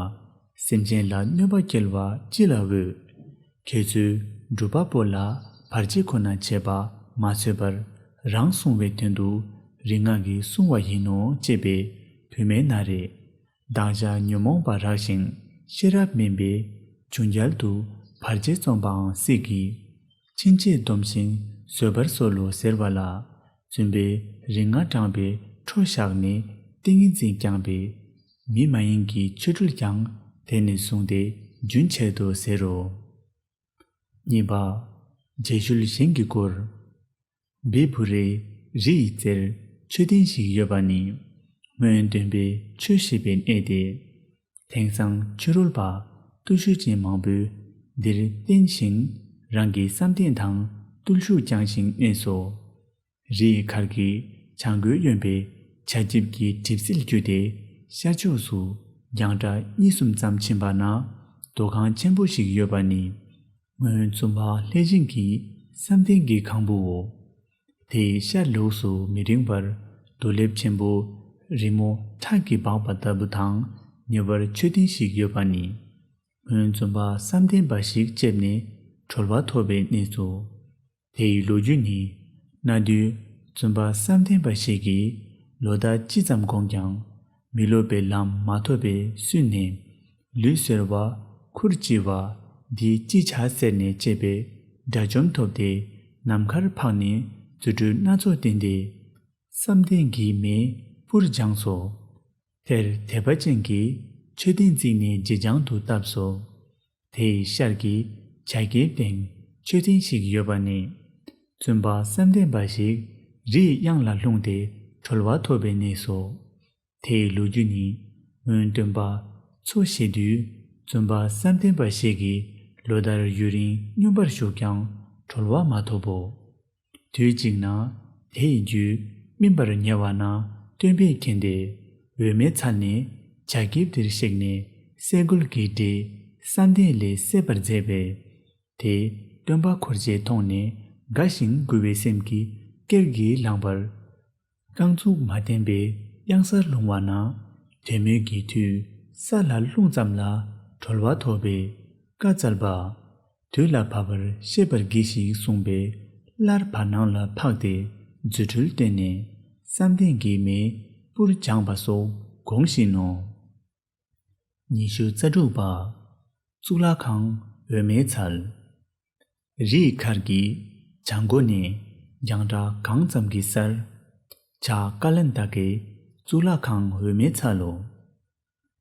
སེམས་ཅན་ལ་གནོད་པ་སྐྱེལ་བ་ཅི་ལ་འོས། ཁྱེད་ཚོས་སྒྲུབ་པ་པོ་ལ་བར་ཆད་ཁོ་ན་བྱེད་པ་མ་འཚོལ་བར་རང་སྲུང་བའི་དོན་དུ་རིག་སྔགས་ཀྱིས་བསྲུང་བ་ཡིན་ནོ་ཅེས་པས། བུད་མེད་ན་རེ། བདག་ཅག་ཉོན་མོངས་པ་རགས་ཤིང་ཤེས་རབ་མིན་པས་བྱུང་རྒྱལ་དུ་བར་ཆད་རྩོམ་པའང་སྲིད་ཀྱི། ཕྱིན་ཆད་སྡོམ་ཞིང་བཟོད་པར་གསོལ་ལོ་ཟེར་བ་ལ། བཙུན་པས་རིག་སྔགས་བགྲངས་པའི་ཁྲོ་བཞག་ནས་ཏིང་ངེ་འཛིན་བསྐྱངས་པས། མི་མ་ཡིན་གྱི་ཆོ་འཕྲུལ་ཀྱང་དེ་ནས་བཟུང་སྟེ་རྒྱུན་ཆད་དོ་ཟེར་རོ། གཉིས་པ། རྗེས་ཤུལ་གཞན་གྱི་སྐོར། བི་བུ་རའི་རི་ཡི་རྩེར་མཆོད་རྟེན་ཞིག་ཡོད་པ་ནི། སྔོན་སྟོན་པས་ཆོས་བཤད་པའི་གནས་ཏེ། དེང་སང་ཆོས་རོལ་པ་བརྟུལ་ཞུགས་ཅན་མང་པོས་འདིར་བརྟེན་ཞིང་རང་གི་བསམ་གཏན་དང་བརྟུལ་ཞུགས་བསྐྱངས་ཤིང་གནས་སོ། རི་ཡི་ཁར་གྱི་བྱང་སྒོའི་གཡོན་པའི་བྱ་རྒྱལཔོ་གི་གྲིབ་བསིལ་བརྒྱུད་དེ་ཤར་ཕྱོགས་སུ་རྒྱང་གྲགས་གཉིས་གསུམ་ཙམ་ཕྱིན་པ་ན་རྡོ་ཁང་ཆེན་པོ་ཞིག་ཡོད་པ་ནི། སྔོན་བཙུན་པ་ལྷས་བྱིན་གྱི་བསམ་གཏན་གྱི་ཁང་བུའོ། དེའི་ཤར་ལོགས་སུ་མི་རིང་བར་རྡོ་ལེབ་ཆེན་པོ་རི་མོ་ཁྲག་གིས་སྦགས་པ་ལྟ་བུ་དང་ཉེ་བར་མཆོད་རྟེན་ཞིག་ཡོད་པ་ནི། སྔོན་བཙུན་པ་བསམ་གཏན་པ་ཞིག་ལྕེབས་ནས་གྲོལ་བ་ཐོབ་པའི་གནས་སོ། དེའི་ལོ་རྒྱུས་ནི། གནའ་དུས་བཙུན་པ་བསམ་གཏན་པ་ཞིག་གིས་ལོ་ཟླ་ཅི་ཙམ་འགོངས་ཀྱང་མི་སློབ་པའི་ལམ་མ་ཐོབ་པས་སུན་ནས། ལུས་གསོལ་བ་ཁུར་ལྕི་བ་འདི་ཅི་བྱ་ཟེར་ནས་དཔྱད་པས་དགྲ་བཅོམ་ཐོབ་སྟེ་ནམ་མཁར་འཕགས་ནས་རྫུ་འཕྲུལ་སྣ་ཚོགས་བསྟན་ཏེ། བསམ་གཏན་གྱི་མེས་སྤུར་སྦྱངས་སོ། དེར་དད་པ་ཅན་གྱིས་མཆོད་རྟེན་བརྩིགས་ནས་རྗེས་བྱང་དུ་བཏབ་སོ། དེ་ཡི་ཤར་གྱི་བྱ་རྒྱལ་སྟེང་མཆོད་རྟེན་ཞིག་ཡོད་པ་ནི། བཙུན་པ་བསམ་གཏན་པ་ཞིག་རི་ཡི་གཡང་ལ་ལྷུང་སྟེ་གྲོལ་བ་ཐོབ་པའི་གནས་སོ། དེའི་ལོ་རྒྱུས་ནི། སྔོན་སྟོན་པ་འཚོ་བཞེས་དུས་བཙུན་པ་བསམ་གཏན་པ་ཞིག་གིས་ལོ་ཟླར་ཡུན་རིང་སྨྱོན་པར་ཞུགས་ཀྱང་གྲོལ་བ་མ་ཐོབ་བོ། དུས་གཅིག་ན་དེ་ཡི་རྒྱུད་སྨིན་པར་ཉེ་བ་ན་སྟོན་པས་མཁྱེན་ཏེ། འོད་མའི་ཚལ་ནས་བྱ་རྒྱལཔོ་དེར་གཤེགས་ནས་སེ་གོལ་གྱི་སྒྲས་བསམ་གཏན་ལས་སད་པར་མཛད་པས། དེ་སྟོན་པ་འཁོར་བཅས་མཐོང་ནས་དགའ་ཞིང་མགུ་བའི་སེམས་ཀྱིས་སྐེར་གྱིས་ལངས་པར། རྐང་བཙུགས་མ་བརྟན་པས་གཡང་སར་ལྷུང་བ་ན། དོན་མོས་ཀྱི་མཐུས་ས་ལ་ལྷུང་ཙམ་ལ་གྲོལ་བ་ཐོབ་པས་བཀའ་སྩལ་པ། དུས་ལ་བབ་པར་གཤེགས་པར་གྱིས་ཤིག་གསུངས་པས་སླར་བར་སྣང་ལ་འཕགས་ཏེ་རྫུ་འཕྲུལ་བསྟན་ནས་བསམ་གཏན་གྱི་མེས་སྤུར་སྦྱངས་པ་སོགས་དགོངས་བཞིན་ནོ། ཉི་ཤུ་རྩ་དྲུག་པ། གཙུག་ལག་ཁང་འོད་མའི་ཚལ། རི་ཡི་ཁར་གྱི་བྱང་སྒོ་ནས་རྒྱང་གྲགས་གང་ཙམ་གྱི་སར། བྱ་ཀ་ལན་ད་ཀའི་གཙུག་ལག་ཁང་འོད་མའི་ཚལ་ལོ།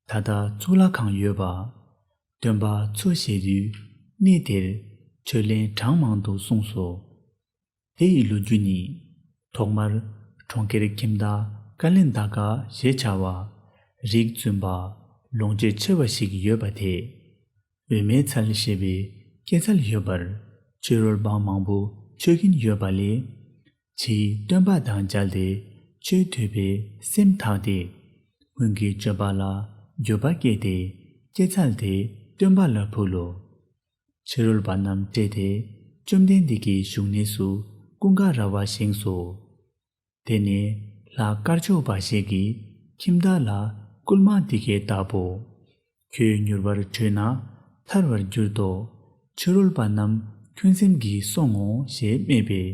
ད་ལྟ་གཙུག་ལག་ཁང་ཡོད་པ། སྟོན་པ་འཚོ་བཞེས་དུས་གནས་དེར་ཆོས་གླིང་གྲངས་མང་དུ་གསུངས་སོ། དེ་ཡི་ལོ་རྒྱུས་ནི། ཐོག་མར་གྲོང་ཁྱེར་ཁྱིམ་བདག་ཀ་ལན་ད་ཀ་ཞེས་བྱ་བ། རིགས་བཙུན་པ་ལོངས་སྤྱོད་ཆེ་བ་ཞིག་ཡོད་པ་དེས། འོད་མའི་ཚལ་ཞེས་པའི་སྐྱེད་ཚལ་ཡོད་པར། ཆོས་རོལ་པ་མང་པོ་ཆོས་མཁན་ཡོད་པ་ལས། ཕྱིའི་སྟོན་པ་དང་མཇལ་ཏེ་ཆོས་ཐོས་པས་སེམས་ཐག་སྟེ། སྔོན་གྱི་སྤྱོད་པ་ལ་འགྱོད་པ་སྐྱེས་ཏེ་སྐྱེད་ཚལ་དེ་སྟོན་པ་ལ་ཕུལ་ལོ། ཕྱི་རོལ་པ་རྣམས་བཀྲེས་ཏེ་བཅོམ་ལྡན་འདས་ཀྱི་བཞུགས་གནས་སུ་ཀུན་དགའ་ར་བ་བཞེངས་སོ། དེ་ནས་ལྷ་དཀར་ཕྱོགས་པ་ཞིག་གིས་ཁྱིམ་བདག་ལ་བསྐུལ་མ་འདི་སྐད་བཏབ་བོ། ཁྱོད་མྱུར་བར་བྲོས་ན་ཐར་བར་འགྱུར་ཏོ། ཕྱི་རོལ་པ་རྣམས་ཁྱོད་སེམས་ཀྱིས་སོང་ངོ་ཞེས་སྨྲས་པས།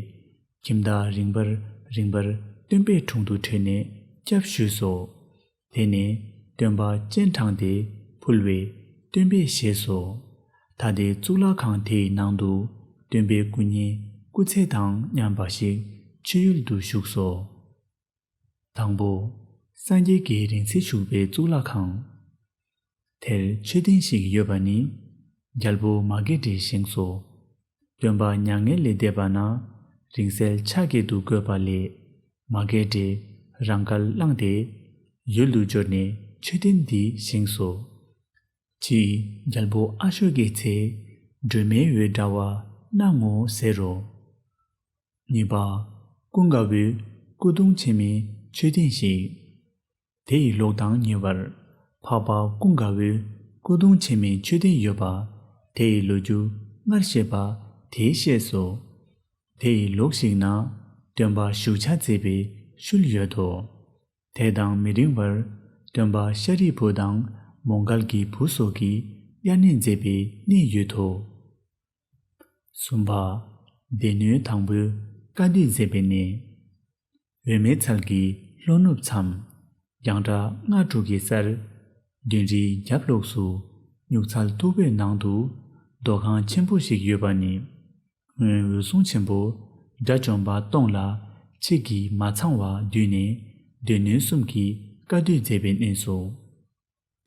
ཁྱིམ་བདག་རིངས་པར་རིངས་པར་སྟོན་པའི་དྲུང་དུ་བྲོས་ནས་སྐྱབས་ཞུས་སོ། དེ་ནས་སྟོན་པ་སྤྱན་དྲངས་ཏེ་ཕུལ་བས་སྟོན་པས་བཞེས་སོ། ད་དེ་གཙུག་ལག་ཁང་དེའི་ནང་དུ་སྟོན་པའི་སྐུ་བརྙན་སྐུ་ཚད་དང་མཉམ་པ་ཞིག་མཆོད་ཡུལ་དུ་བཞུགས་སོ། དང་པོ། སངས་རྒྱས་ཀྱི་རིང་བསྲེལ་བཞུགས་པའི་གཙུག་ལག་ཁང་། དེར་མཆོད་རྟེན་ཞིག་ཡོད་པ་ནི། རྒྱལ་པོ་མ་སྐྱེས་དགྲས་བཞེངས་སོ། སྟོན་པ་མྱ་ངན་ལས་འདས་པ་ན་རིང་བསྲེལ་ཕྱག་གི་ཏུ་བཀོད་པ་ལས། མ་སྐྱེས་དགྲས་རང་དགར་བླངས་ཏེ་ཡུལ་དུ་འབྱོར་ནས་མཆོད་རྟེན་འདི་བཞེངས་སོ། ཕྱིས་རྒྱལ་པོ་ཨ་ཤོ་ཀའི་ཚེ་སྒྲོལ་མའི་འོད་འདྲ་བ་སྣང་ངོ་ཟེར་རོ། གཉིས་པ། ཀུན་དགའ་བོའི་སྐུ་གདུང་ཆེན་མོའི་མཆོད་རྟེན་ཞིག་དེ་ཡི་ལོགས་དང་ཉེ་བར་འཕགས་པ་ཀུན་དགའ་བོའི་སྐུ་གདུང་ཆེན་མོའི་མཆོད་རྟེན་ཡོད་པ། དེ་ཡི་ལོ་རྒྱུས་སྔར་བཤད་པ་དེ་བཤད་སོ། དེ་ཡི་ལོགས་ཤིག་ན་སྟོན་པ་བཞུགས་ཕྱག་མཛད་པའི་ཤུལ་ཡོད་དོ། དེ་དང་མི་རིང་བར་སྟོན་པ་ཤཱ་རིའི་བུ་དང་མོའུ་འགལ་གྱི་བུ་སོགས་ཀྱིས་དབྱར་གནས་མཛད་པའི་གནས་ཡོད་དོ། གསུམ་པ། སྡེ་སྣོད་དང་པོའི་བཀའ་སྡུད་མཛད་པའི་གནས། འོད་མའི་ཚལ་གྱི་ལྷོ་ནུབ་མཚམས། རྒྱང་གྲགས་ལྔ་དྲུག་གི་སར། མདུན་རིའི་རྒྱབ་ལོགས་སུ། སྨྱུག་ཚལ་མཐུག་པོའི་ནང་དུ། རྡོ་ཁང་ཆེན་པོ་ཞིག་ཡོད་པ་ནི། སྔོན་འོད་སྲུང་ཆེན་པོ་དགྲ་བཅོམ་པ་སྟོང་ལ་ཆིག་གིས་མ་ཚང་བ་བསྡུས་ནས་སྡེ་སྣོད་གསུམ་གྱི་བཀའ་སྡུད་མཛད་པའི་གནས་སོ།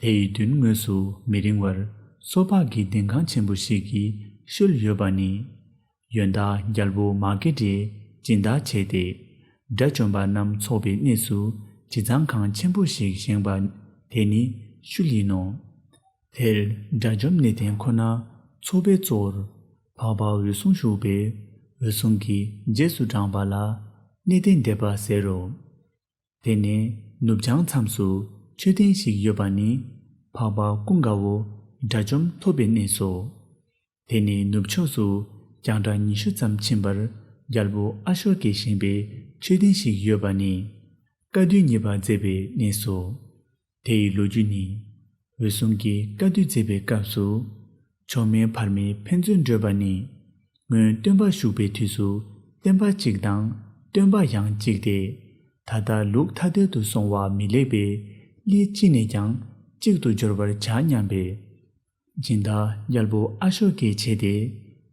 དེ་ཡི་མདུན་ངོས་སུ་མི་རིང་བར་སོ་ཕག་གི་ལྡིང་ཁང་ཆེན་པོ་ཞིག་གི་ཤུལ་ཡོད་པ་ནི། ཡོན་བདག་རྒྱལ་པོ་མ་སྐྱེས་དགྲས་སྦྱིན་བདག་བྱས་ཏེ། དགྲ་བཅོམ་པ་རྣམས་འཚོགས་པའི་གནས་སུ་དྲི་གཙང་ཁང་ཆེན་པོ་ཞིག་བཞེངས་པ་དེ་ནི་ཤུལ་ཡིན་ནོ། དེར་དགྲ་བཅོམ་གནས་བརྟན་ཁོ་ན་ཚོགས་པའི་གཙོ་བོར་འཕགས་པ་འོད་སྲུང་བཞུགས་པས། འོད་སྲུང་གིས་རྗེས་སུ་འབྲངས་པ་ལ་གནས་བརྟན་སྡེ་པ་ཟེར་རོ། དེ་ནས་ནུབ་བྱང་མཚམས་སུ་མཆོད་རྟེན་ཞིག་ཡོད་པ་ནི་འཕགས་པ་ཀུན་དགའ་བོ་དགྲ་བཅོམ་ཐོབ་པའི་གནས་སོ། དེ་ནས་ནུབ་ཕྱོགས་སུ་རྒྱང་གྲགས་ཉི་ཤུ་ཙམ་ཕྱིན་པར་རྒྱལ་པོ་ཨ་ཤོ་ཀས་བཞེངས་པའི་མཆོད་རྟེན་ཞིག་ཡོད་པ་ནི་བཀའ་སྡུད་གཉིས་པ་མཛད་པའི་གནས་སོ། དེ་ཡི་ལོ་རྒྱུས་ནི། འོད་སྲུང་གིས་བཀའ་སྡུད་མཛད་པའི་སྐབས་སུ། མཆོག་དམན་བར་མའི་ཕན་ཚུན་བགྲོས་པ་ནི། སྔོན་སྟོན་པ་བཞུགས་པའི་དུས་སུ་བསྟན་པ་གཅིག་དང་སྟོན་པ་ཡང་གཅིག་སྟེ། ད་ལྟ་ལུགས་ཐ་དད་དུ་སོང་བ་མི་ལེགས་པས་ལུས་གཅིག་ནས་ཀྱང་གཅིག་ཏུ་སྦྱོར་བར་བྱ་སྙམ་པས། སྦྱིན་བདག་རྒྱལ་པོ་ཨ་ཤོ་ཀས་བྱས་ཏེ་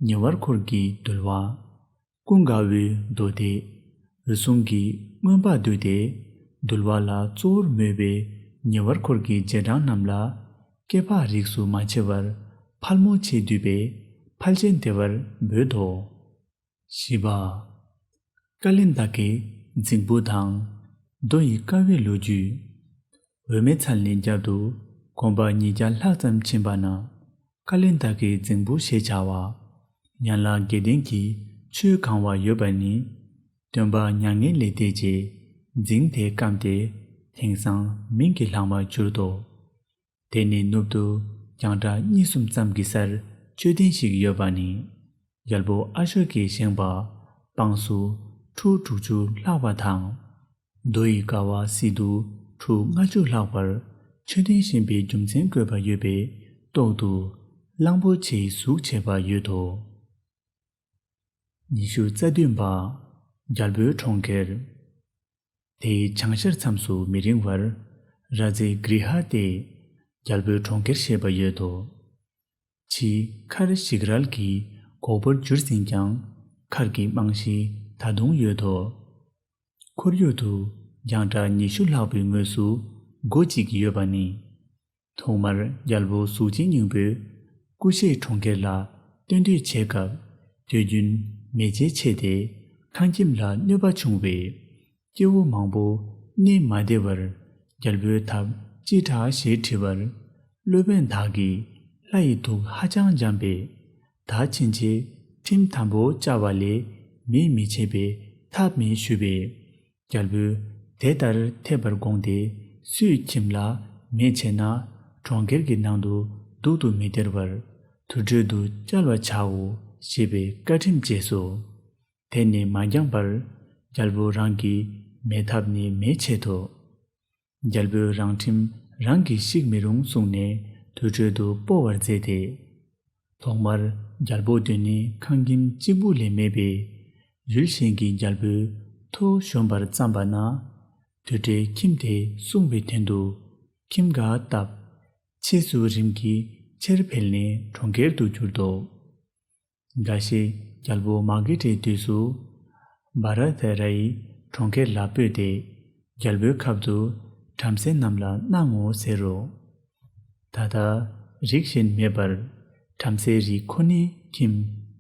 ཉེ་བར་འཁོར་གྱི་འདུལ་བ། ཀུན་དགའ་བོའི་མདོ་སྡེ། འོད་སྲུང་གིས་མངོན་པར་བསྡུས་ཏེ། འདུལ་བ་ལ་གཙོ་བོར་མོས་པའི་ཉེ་བར་འཁོར་གྱི་རྗེས་འབྲང་རྣམས་ལ། སྐྱེ་འཕགས་རིགས་སུ་མ་ཕྱེ་བར་ཕལ་མོ་ཆེས་བསྡུས་པས་ཕལ་ཆེན་བདེ་བར་འབོད་དོ། བཞི་པ། ཀ་ལན་ད་ཀའི་རྫིང་བུ་དང་། མདོ་ཡི་ཀ་བའི་ལོ་རྒྱུས། འོད་མའི་ཚལ་ནས་རྒྱབ་ཏུ་གོམ་པ་ཉིས་བརྒྱ་ལྷག་ཙམ་ཕྱིན་པ་ན། ཀ་ལན་ད་ཀའི་རྫིང་བུ་ཞེས་བྱ་བ། ཡན་ལག་བརྒྱད་ལྡན་གྱི་ཆུས་གང་བ་ཡོད་པ་ནི། སྟོན་པ་མྱ་ངན་ལས་འདས་རྗེས་རྫིང་དེ་སྐམ་སྟེ་དེང་སང་མིང་གི་ལྷག་མར་གྱུར་ཏོ། དེ་ནས་ནུབ་ཏུ་རྒྱང་གྲགས་གཉིས་གསུམ་ཙམ་གྱི་སར་མཆོད་རྟེན་ཞིག་ཡོད་པ་ནི། རྒྱལ་པོ་ཨ་ཤོ་ཀས་བཞེངས་པ་དཔངས་སུ་ཁྲུ་དྲུག་ཅུ་ལྷག་པ་དང་། རྡོ་ཡི་ཀ་བ་སྲིད་དུ་ཁྲུ་ལྔ་བཅུ་ལྷག་པར་མཆོད་རྟེན་བཞེངས་པའི་རྒྱུ་མཚན་བཀོད་པ་ཡོད་པའི་ཏོག་ཏུ་གླང་པོ་ཆེའི་གཟུགས་བྱས་པ་ཡོད་དོ། ཉི་ཤུ་རྩ་བདུན་པ། རྒྱལ་པོའི་གྲོང་ཁྱེར། དེའི་བྱང་ཤར་མཚམས་སུ་མི་རིང་བར་ར་ཛའི་གྲི་ཧ་སྟེ་རྒྱལ་པོའི་གྲོང་ཁྱེར་ཞེས་པ་ཡོད་དོ། ཕྱིའི་མཁར་ཞིག་རལ་གྱི་གོག་པོར་གྱུར་ཟིན་ཀྱང་མཁར་གྱི་རྨང་གཞི་ད་དུང་ཡོད་དོ། ཁོར་ཡུག་ཏུ་རྒྱང་གྲགས་ཉི་ཤུ་ལྷག་པའི་ངོས་སུ་སྒོ་གཅིག་ཡོད་པ་ནི། ཐོག་མར་རྒྱལ་པོ་གཟུགས་ཅན་སྙིང་པོས་ཀུ་ཤའི་གྲོང་ཁྱེར་ལ་གཏན་སྡོད་བྱས་སྐབས་དུས་རྒྱུན་མེ་ལྕེ་མཆེད་དེ་ཁང་ཁྱིམ་ལ་གནོད་པ་བྱུང་བས། སྐྱེ་བོ་མང་པོ་གནས་མ་བདེ་བར་རྒྱལ་པོའི་ཐབས་ཅི་དྲག་ཞེས་དྲི་བར། སློབ་དཔོན་དག་གིས་ལྷ་ཡི་དུག་ཧ་ཅང་འཇམ་པས་ད་ཕྱིན་ཆད་ ཁྲིམས་དམ་པོ་བཅའ་བ་ལས་མེ་མི་མཆེད་པའི་ཐབས་མེད་ཞུས་པས། རྒྱལ་པོས་དེ་ལྟར་ཐེབས་པར་དགོངས་ཏེ། སུས་ཁྱིམ་ལ་མེ་མཆེད་ན་གྲོང་ཁྱེར་གྱི་ནང་དུ་འདུག་ཏུ་མི་སྟེར་བར་དུར་ཁྲོད་དུ་བསྐྱལ་བར་བྱའོ་ཞེས་པའི་བཀའ་ཁྲིམས་བཅས་སོ། དེ་ནི་མ་འགྱངས་པར་རྒྱལ་པོ་རང་གིས་མེ་ཐབ་ནས་མེ་མཆེད་དོ། རྒྱལ་པོས་རང་ཁྲིམས་རང་གིས་བཤིག་མི་རུང་གསུངས་ནས་དུར་ཁྲོད་དུ་སྤོ་བར་མཛད་དེ། ཐོག་མར་རྒྱལ་པོ་དོན་ནི་ཁང་ཁྱིམ་གཅིག་པུ་ལས་མེད་པས། ཡུལ་གཞན་གྱི་རྒྱལ་པོའི་ཐུགས་ཞོམ་པར་བརྩམས་པ་ན། དུར་ཁྲོད་ཁྱིམ་དེ་སྲུང་བའི་དོན་དུ་ཁྱིམ་འགའ་བཏབ། ཕྱིས་སུ་རིམ་གྱིས་ཆེར་འཕེལ་ནས་གྲོང་ཁྱེར་དུ་གྱུར་ཏོ། འགའ་ཞིག་རྒྱལ་པོ་མ་གི་ཏྲའི་དུས་སུ་བྷ་ར་ཏ་རའི་གྲོང་ཁྱེར་ལ་སྤོས་ཏེ། རྒྱལ་པོའི་ཁབ་ཏུ་བྲམ་ཟེ་རྣམས་ལ་གནང་ངོ་ཟེར་རོ། ད་ལྟ་རིགས་གཞན་མེད་པར་བྲམ་ཟེའི་རིགས་ཁོ་ནའི་ཁྱིམ་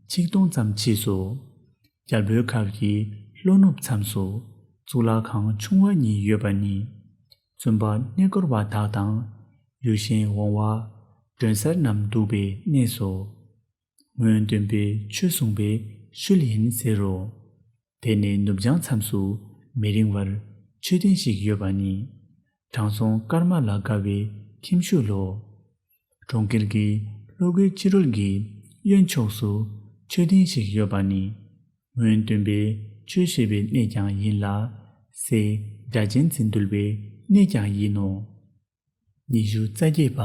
ཆིག་སྟོང་ཙམ་མཆིས་སོ། རྒྱལ་པོའི་ཁབ་ཀྱི་ལྷོ་ནུབ་མཚམས་སུ་གཙུག་ལག་ཁང་ཆུང་བ་གཉིས་ཡོད་པ་ནི། བཙུན་པ་གནས་སྐོར་བ་དག་དང་ཡུལ་གཞན་འོང་བ་མགྲོན་གསར་རྣམས་འདུག་པའི་གནས་སོ། སྔོན་སྟོན་པས་ཆོས་གསུངས་པའི་ཤུལ་ཡིན་ཟེར་རོ། དེ་ནས་ནུབ་བྱང་མཚམས་སུ་མི་རིང་བར་མཆོད་རྟེན་ཞིག་ཡོད་པ་ནི། དྲང་སྲོང་ཀརྨ་ལ་དགའ་བའི་ཁྱིམ་ཤུལ་ལོ། གྲོང་ཁྱེར་གྱི་ལྷོ་སྒོའི་ཕྱི་རོལ་གྱི་གཡོན་ཕྱོགས་སུ་མཆོད་རྟེན་ཞིག་ཡོད་པ་ནི། སྔོན་སྟོན་པས་ཆོས་བཤད་པའི་གནས་ཀྱང་ཡིན་ལ། སྲས་སྒྲ་གཅན་འཛིན་འདུལ་བའི་གནས་ཀྱང་ཡིན་ནོ། ཉི་ཤུ་རྩ་བརྒྱད་པ།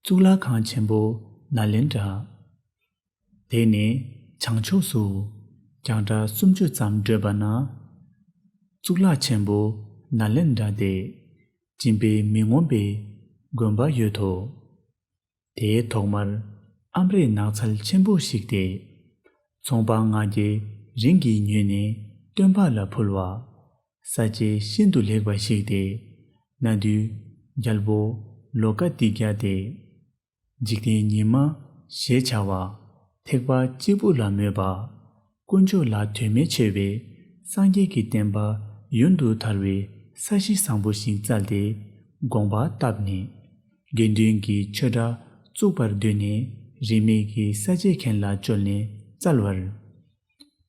གཙུག་ལག་ཁང་ཆེན་པོ་ནཱ་ལེནྡྲ། དེ་ནས་བྱང་ཕྱོགས་སུ་རྒྱང་གྲགས་སུམ་ཅུ་ཙམ་བགྲོད་པ་ན། གཙུག་ལག་ཆེན་པོ་ནཱ་ལེནྡྲ་སྟེ། སྦྱིན་པས་མི་ངོམས་པའི་དགོན་པ་ཡོད་དོ། དེའི་ཐོག་མར་ཨམ་རས་ནགས་ཚལ་ཆེན་པོ་ཞིག་སྟེ། ཚོང་པ་ལྔ་བརྒྱས་རིན་གྱིས་ཉོས་ནས་སྟོན་པ་ལ་ཕུལ་བ། ས་དཔྱད་ཤིན་ཏུ་ལེགས་པ་ཞིག་སྟེ། གནའ་དུས་རྒྱལ་པོ་ལོ་ཀ་ཏི་ཀྱ་སྟེ། འཇིག་རྟེན་ཉི་མ་ཞེས་བྱ་བ་ཐེག་པ་གཅིག་པུ་ལ་མོས་པ། དཀོན་མཆོག་ལ་དོན་མེད་མཆོད་པའི་སངས་རྒྱས་ཀྱི་བསྟན་པ་ཡུན་དུ་དར་བའི་ས་གཞི་བཟང་པོ་ཞིག་བཙལ་ཏེ་དགོངས་པ་བཏབ་ནས། དགེ་འདུན་གྱི་ཆོས་གྲྭ་བཙུགས་པར་འདོད་ནས། རིས་མེད་ཀྱི་ས་དཔྱད་མཁན་ལ་བཅོལ་ནས་བཙལ་བར།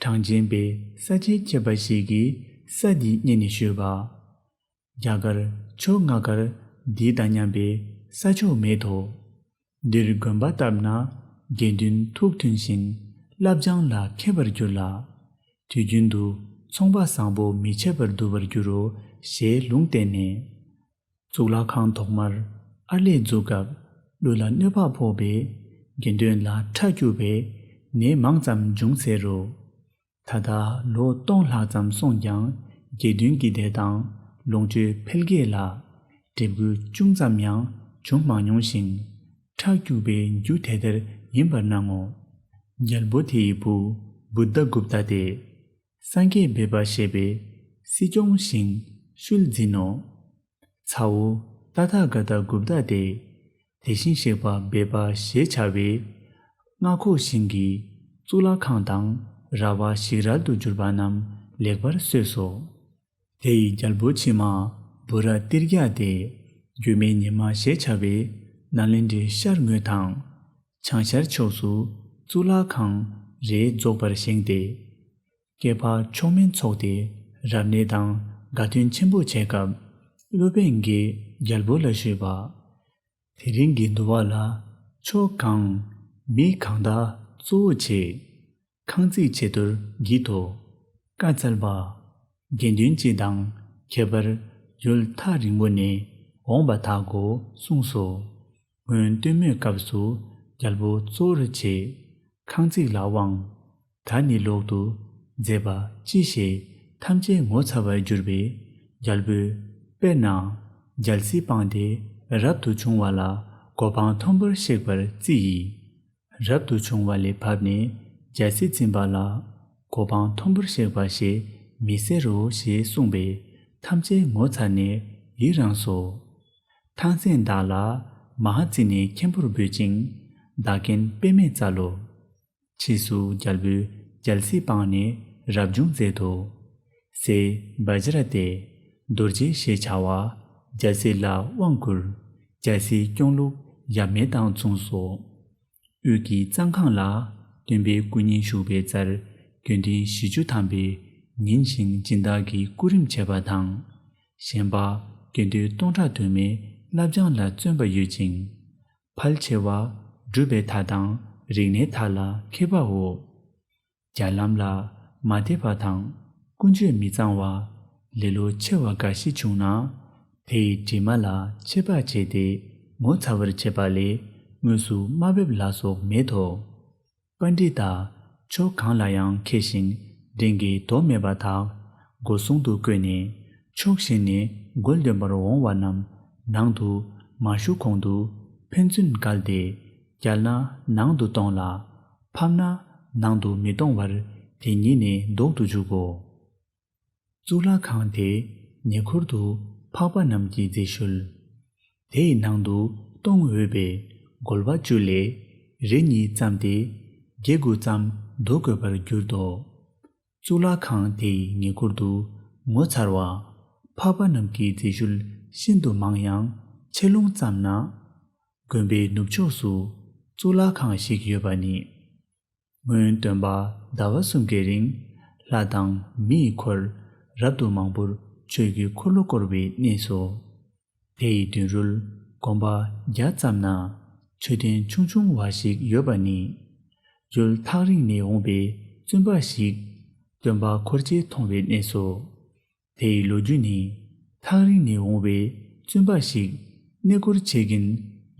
གྲངས་ཅན་པའི་ས་དཔྱད་མཁས་པ་ཞིག་གིས་ས་འདི་རྙེད་ནས་ཞུས་པ། རྒྱ་གར་ཕྱོགས་ལྔ་ཀར་འདི་དང་མཉམ་པའི་ས་ཕྱོགས་མེད་དོ། འདིར་དགོན་པ་བཏབ་ན་དགེ་འདུན་ཐུགས་མཐུན་ཞིང་བསླབ་སྦྱང་ལ་མཁས་པར་འགྱུར་ལ། དུས་རྒྱུན་དུ་ཚོང་པ་བཟང་པོ་མི་ཆད་པར་འདུ་བར་འགྱུར་རོ་ཞེས་ལུང་བསྟན་ནས། གཙུག་ལག་ཁང་ཐོག་མར་ཨར་ལས་འཛུགས་སྐབས་ཀླུ་ལ་གནོད་པ་ཕོག་པས་དགེ་འདུན་ལ་ཁྲག་སྐྱུགས་པའི་ནད་མང་ཙམ་བྱུང་ཟེར་རོ། ད་ལྟ་ལོ་སྟོང་ལྷག་ཙམ་སོང་ཀྱང་དགེ་འདུན་གྱི་སྡེ་དང་ལོངས་སྤྱོད་འཕེལ་རྒྱས་ལ་འབྲས་བུ་ཅུང་ཙམ་ཡང་བྱུང་མ་མྱོང་ཞིང་། ཁྲག་སྐྱུག་པའི་རྒྱུ་དེ་ལྟར་ཡིན་པར་སྣང་ངོ་། རྒྱལ་པོ་དེའི་བུ་བུདྡྷ་གུཔྟ་སྟེ། སངས་རྒྱས་སྦས་པ་ཞེས་པའི་སྲིད་སྐྱོང་ཞིང་ཤུལ་འཛིན་ནོ། ཚ་བོ་ཏ་ཐཱ་ག་ཏ་གུཔྟ་སྟེ། དེ་བཞིན་གཤེགས་པ་སྦས་པ་ཞེས་བྱ་བའི་མངའ་ཁོག་ཞིང་གི་གཙུག་ལག་ཁང་དང་ར་བ་ཞིག་རལ་དུ་གྱུར་པ་རྣམས་ལེགས་པར་བཟོས་སོ། དེ་ཡི་རྒྱལ་པོ་ཕྱི་མ་བུ་ར་ཏིར་ཀྱ་སྟེ། སྒྱུ་མའི་ཉི་མ་ཞེས་བྱ་བའི་ནཱ་ལེནྡྲའི་ཤར་ངོས་དང་། བྱང་ཤར་ཕྱོགས་སུ་གཙུག་ལག་ཁང་རེ་རྫོགས་པར་བཞེངས་ཏེ། བསྐལ་པ་མཆོག་དམན་ཚོགས་ཏེ་རབ་གནས་དང་དགའ་སྟོན་ཆེན་པོ་བྱས་སྐབས། སློབ་དཔོན་གྱིས་རྒྱལ་པོ་ལ་ཞུས་པ། དེ་རིང་གི་འདུལ་བ་ལ་ཆོས་གང་མི་གང་དག་གཙོ་བོ་བྱས། ཁང་བརྩིགས་བྱེད་དོར་བགྱིད་དོ། བཀའ་སྩལ་པ། དགེ་འདུན་སྤྱི་དང་ཁྱད་པར་ཡུལ་ཐག་རིང་པོ་ནས་འོངས་པ་དག་གོ་གསུངས་སོ། སྔོན་སྟོན་མོའི་སྐབས་སུ་རྒྱལ་པོ་གཙོ་བོར་བྱས། ཁང་བརྩིགས་ལ་དབང་། ད་ནི་ལོག་ཏུ་མཛད་པ་ཅི་ཞེས་ཐམས་ཅད་ངོ་ཚ་བར་གྱུར་པས་རྒྱལ་པོས། དཔེར་ན་རྒྱལ་སྲིད་སྤངས་ཏེ་རབ་ཏུ་བྱུང་བ་ལ་གོ་འཕང་མཐོན་པོར་གཤེགས་པར་བརྩི་ཡི། རབ་ཏུ་བྱུང་བ་ལས་བབས་ནས་རྒྱལ་སྲིད་འཛིན་པ་ལ་གོ་འཕང་མཐོན་པོར་གཤེགས་པ་ཞེས་མི་ཟེར་རོ་ཞེས་གསུངས་པས་ཐམས་ཅད་ངོ་ཚ་ནས་ཡི་རངས་སོ། ཐང་སེང་བདག་ལ་མ་ཧཱ་ཙི་ནའི་མཁན་པོར་འབོད་ཅིང་བདག་རྐྱེན་དཔེ་མེད་སྩལ་ལོ། ཕྱིས་སུ་རྒྱལ་པོས་རྒྱལ་སྲིད་སྤངས་ནས་རབ་བྱུང་མཛད་དོ། སྲས་བཛྲ་སྟེ། རྡོ་རྗེ་ཞེས་བྱ་བ་རྒྱལ་སྲིད་ལ་དབང་བསྐུར། རྒྱལ་སྲིད་སྐྱོང་ལུགས་ཡབ་མེས་དང་མཚུངས་སོ། དབུས་ཀྱི་གཙང་ཁང་ལ་ སྟོན་པའི་སྐུ་བརྙན་བཞུགས་པའི་རྩར་དགེ་འདུན་བཞི་བཅུ་ཐམ་པས་ཉིན་བཞིན་སྦྱིན་བདག་གི་སྐུ་རིམ་བྱེད་པ་དང་། གཞན་པ་དགེ་འདུན་སྟོང་ཕྲག་དུ་མས་བསླབ་སྦྱང་ལ་བརྩོན་པ་ཡོད་ཅིང་། ཕལ་ཆེ་བ་སྒྲུབ་པའི་མཐའ་དང་རིག་གནས་མཐའ་ལ་མཁས་པའོ། རྒྱ་ལམ་ལ་མ་དད་པ་དང་ཀུན་སྤྱོད་མི་གཙང་བ་ལེ་ལོ་ཆེ་བ་འགའ་ཞིག་བྱུང་ན། དེའི་དྲི་མ་ལ་ཆད་པ་བྱས་ཏེ་ངོ་ཚ་བར་བྱེད་པ་ལས་དངོས་སུ་དམའ་འབེབས་ལ་སོགས་མེད་དོ། པཎྜི་ཏ་ཕྱོགས་གང་ལ་ཡང་མཁས་ཤིང་འགྲན་གྱི་དོ་མེད་པ་དག་སྒོ་སྲུང་དུ་བཀོད་ནས། ཕྱོགས་བཞི་ནས་མགོ་འདོན་པར་འོང་བ་རྣམས་ནང་དུ་མ་ཞུགས་གོང་དུ་ཕན་ཚུན་བཀལ་ཏེ། བསྐྱལ་ན་ནང་དུ་གཏོང་ལ། ཕབ་ན་ནང་དུ་མི་གཏོང་བར་དེ་ཉིད་ནས་ལྡོག་ཏུ་འཇུག་གོ། གཙུག་ལག་ཁང་དེ་ཉེ་འཁོར་དུ་འཕགས་པ་རྣམས་ཀྱི་རྫས་ཤུལ། དེ་ཡི་ནང་དུ་གཏོང་འོས་པའི་རྒོལ་བ་བཅུ་ལས་རེ་གཉིས་བརྩམས་ཏེ་བརྒྱད་དགུ་ཙམ་བསྡུ་དགོས་པར་གྱུར་ཏོ། གཙུག་ལག་ཁང་དེ་ཡི་ཉེ་འཁོར་དུ་ངོ་མཚར་བ་འཕགས་པ་རྣམས་ཀྱི་རྫས་ཤུལ་ཤིན་ཏུ་མང་ཡང་ཆེ་ལུང་ཙམ་ན། དགོན་པའི་ནུབ་ཕྱོགས་སུ་གཙུག་ལག་ཁང་ཞིག་ཡོད་པ་ནི། སྔོན་སྟོན་པ་ཟླ་བ་གསུམ་གྱི་རིང་ལྷ་དང་མི་ཡི་འཁོར་རབ་ཏུ་མང་པོར་ཆོས་ཀྱི་འཁོར་ལོ་བསྐོར་བའི་གནས་སོ། དེ་ཡི་མདུན་རོལ་གོམ་པ་བརྒྱ་ཙམ་ན་མཆོད་རྟེན་ཆུང་ཆུང་བ་ཞིག་ཡོད་པ་ནི། ཡུལ་ཐག་རིང་ནས་འོངས་པའི་བཙུན་པ་ཞིག་སྟོན་པ་འཁོར་བཅས་མཐོང་བའི་གནས་སོ། དེ་ཡི་ལོ་རྒྱུས་ནི། ཐག་རིང་ནས་འོང་བའི་བཙུན་པ་ཞིག་གནས་སྐོར་བྱེད་ཀྱིན་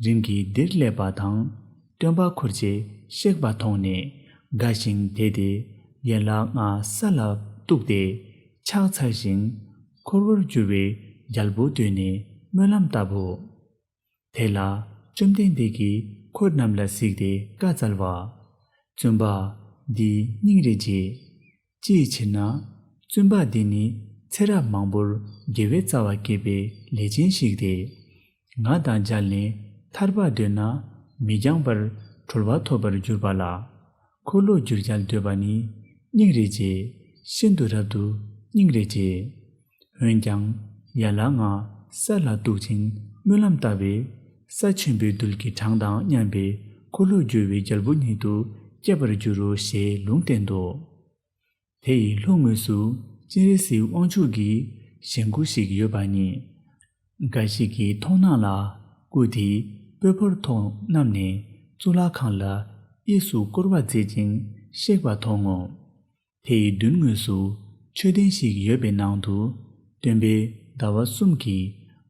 རིམ་གྱིས་འདིར་སླེབས་པ་དང་། སྟོན་པ་འཁོར་བཅས་གཤེགས་པ་མཐོང་ནས་དགའ་ཞིང་དད་དེ་ཡན་ལག་ལྔ་ས་ལ་གཏུགས་ཏེ་ཕྱག་འཚལ་ཞིང་། འཁོར་བར་གྱུར་པའི་རྒྱལ་པོ་བཏུལ་ནས་སྨོན་ལམ་བཏབ་བོ། དེ་ལ་བཅོམ་ལྡན་འདས་ཀྱིས་འཁོར་རྣམས་ལ་གཟིགས་ཏེ་བཀའ་སྩལ་པ། བཙུན་པ། འདིའི་སྙིང་རེ་རྗེ། ཅིའི་ཕྱིར་ན། བཙུན་པ་འདི་ནི་ཚེ་རབས་མང་པོར་དགེ་བའི་རྩ་བ་བསྐྱེད་པའི་ལས་ཅན་ཞིག་སྟེ། ང་དང་མཇལ་ནས་ཐར་པ་འདོད་ན་མི་འགྱངས་པར་གྲོལ་བ་ཐོབ་པར་གྱུར་པ་ལ། འཁོར་ལོ་བསྒྱུར་བྱ་འདོད་པ་ནི་སྙིང་རེ་རྗེ། ཤིན་ཏུ་རབ་ཏུ་སྙིང་རེ་རྗེ། འོན་ཀྱང་ཡན་ལག་ལྔ་ས་ལ་གཏུགས་ཤིང་སྨོན་ལམ་བཏབ་པས། ས་ཆེན་པོའི་རྡུལ་གྱི་གྲངས་དང་མཉམ་པའི་འཁོར་ལོ་བསྒྱུར་བའི་རྒྱལ་པོ་ཉིད་དུ་སྐྱེ་བར་འགྱུར་རོ་ཞེས་ལུང་བསྟན་ཏོ། དེ་ཡི་ལྷོ་ངོས་སུ་སྤྱན་རས་གཟིགས་དབང་ཕྱུག་གི་བཞེངས་སྐུ་ཞིག་ཡོད་པ་ནི། འགའ་ཞིག་གི་མཐོང་སྣང་ལ་སྐུ་དེའི་སྤོས་ཕོར་ཐོག་བསྣམས་ནས་གཙུག་ལག་ཁང་ལ་གཡས་སུ་བསྐོར་བ་མཛད་ཅིང་གཤེགས་པ་མཐོང་ངོ་། དེ་ཡི་མདུན་ངོས་སུ་མཆོད་རྟེན་ཞིག་ཡོད་པའི་ནང་དུ་སྟོན་པས་ཟླ་བ་གསུམ་གྱི་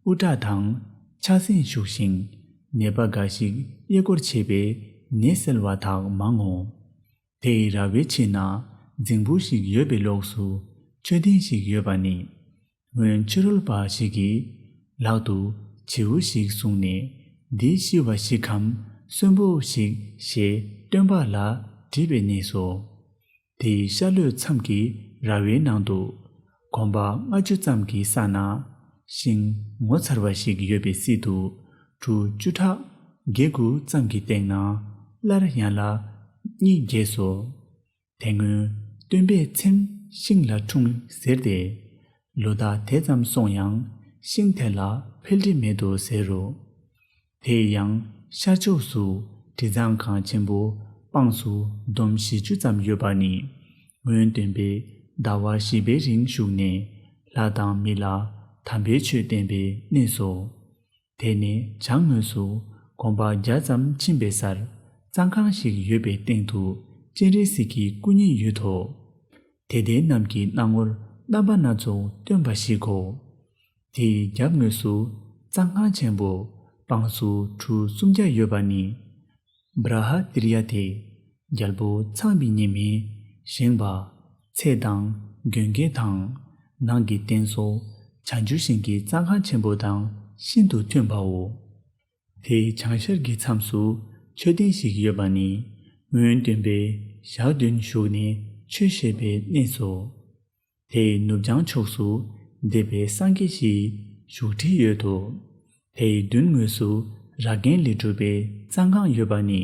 དབུ་སྐྲ་དང་ཕྱག་མཚན་བཞུགས་ཤིང་ནད་པ་འགའ་ཞིག་གཡས་སྐོར་བྱས་པས་ནད་སེལ་བ་དག་མང་ངོ་། དེ་ཡི་ར་བའི་ཕྱི་ན་རྫིང་བུ་ཞིག་ཡོད་པའི་ལོགས་སུ་མཆོད་རྟེན་ཞིག་ཡོད་པ་ནི། སྔོན་ཕྱི་རོལ་པ་ཞིག་གིས་ལག་ཏུ་བྱེའུ་ཞིག་བཟུང་ནས་འདི་ཤི་བ་ཞིག་གམ་གསོན་པོ་ཞིག་ཞེས་སྟོན་པ་ལ་དྲིས་པའི་གནས་སོ། དེའི་ཤར་ལྷོའི་མཚམས་ཀྱི་ར་བའི་ནང་དུ་གོམ་པ་ལྔ་བཅུ་ཙམ་གྱི་ས་ན་ཤིང་ངོ་མཚར་བ་ཞིག་ཡོད་པའི་སྲིད་དུ་གྲུ་བཅུ་ཕྲག་བརྒྱད་དགུ་ཙམ་གྱི་སྟེང་ན་སླར་ཡན་ལག་གཉིས་རྒྱས་སོ། དེ་སྔོན་སྟོན་པས་ཚེམས་ཤིང་ལ་འཁྲུངས་ཟེར་ཏེ། ལོ་ཟླ་དེ་ཙམ་སོང་ཡང་ཤིང་དེ་ལ་འཕེལ་འགྲིབ་མེད་དོ་ཟེར་རོ། དེ་ཡང་ཤར་ཕྱོགས་སུ་དྲི་གཙང་ཁང་ཆེན་པོ་དཔངས་སུ་འདོམ་བཞི་བཅུ་ཙམ་ཡོད་པ་ནི། སྔོན་སྟོན་པས་ཟླ་བ་བཞི་པའི་རིང་བཞུགས་ནས་ལྷ་དང་མི་ལ་དམ་པའི་ཆོས་བསྟན་པའི་གནས་སོ། དེ་ནས་བྱང་ངོས་སུ་གོམ་པ་བརྒྱ་ཙམ་ཕྱིན་པའི་སར་གཙང་ཁང་ཞིག་ཡོད་པའི་སྟེང་དུ་སྤྱན་རས་གཟིགས་ཀྱི་སྐུ་བརྙན་ཡོད་དོ། དད་ལྡན་རྣམས་ཀྱི་སྣང་ངོར་རྣམ་པ་སྣ་ཚོགས་སྟོན་པ་ཞིག་གོ། དེའི་རྒྱབ་ངོས་སུ་གཙང་ཁང་ཆེན་པོ་དཔངས་སུ་གྲུ་སུམ་བརྒྱ་ཡོད་པ་ནི། བྲཱ་ཧ་ཏིར་ཡ་སྟེ། རྒྱལ་པོ་ཚངས་པའི་ཉི་མས་བཞེངས་པ། ཚེ་དང་མགོན་དགེ་དང་ནང་གི་རྟེན་སོགས་བྱང་ཆུབ་ཤིང་གི་གཙང་ཁང་ཆེན་པོ་དང་ཤིན་ཏུ་མཐུན་པའོ། དེའི་བྱང་ཤར་གྱི་མཚམས་སུ་མཆོད་རྟེན་ཞིག་ཡོད་པ་ནི། སྔོན་སྟོན་པས་ཞག་བདུན་བཞུགས་ནས་ཆོས་བཤད་པའི་གནས་སོ། དེའི་ནུབ་བྱང་ཕྱོགས་སུ་འདས་པའི་སངས་རྒྱས་ཞིག་བཞུགས་ཁྲི་ཡོད་དོ། དེའི་མདུན་ངོས་སུ་ར་རྒན་ལས་གྲུབ་པའི་གཙང་ཁང་ཡོད་པ་ནི།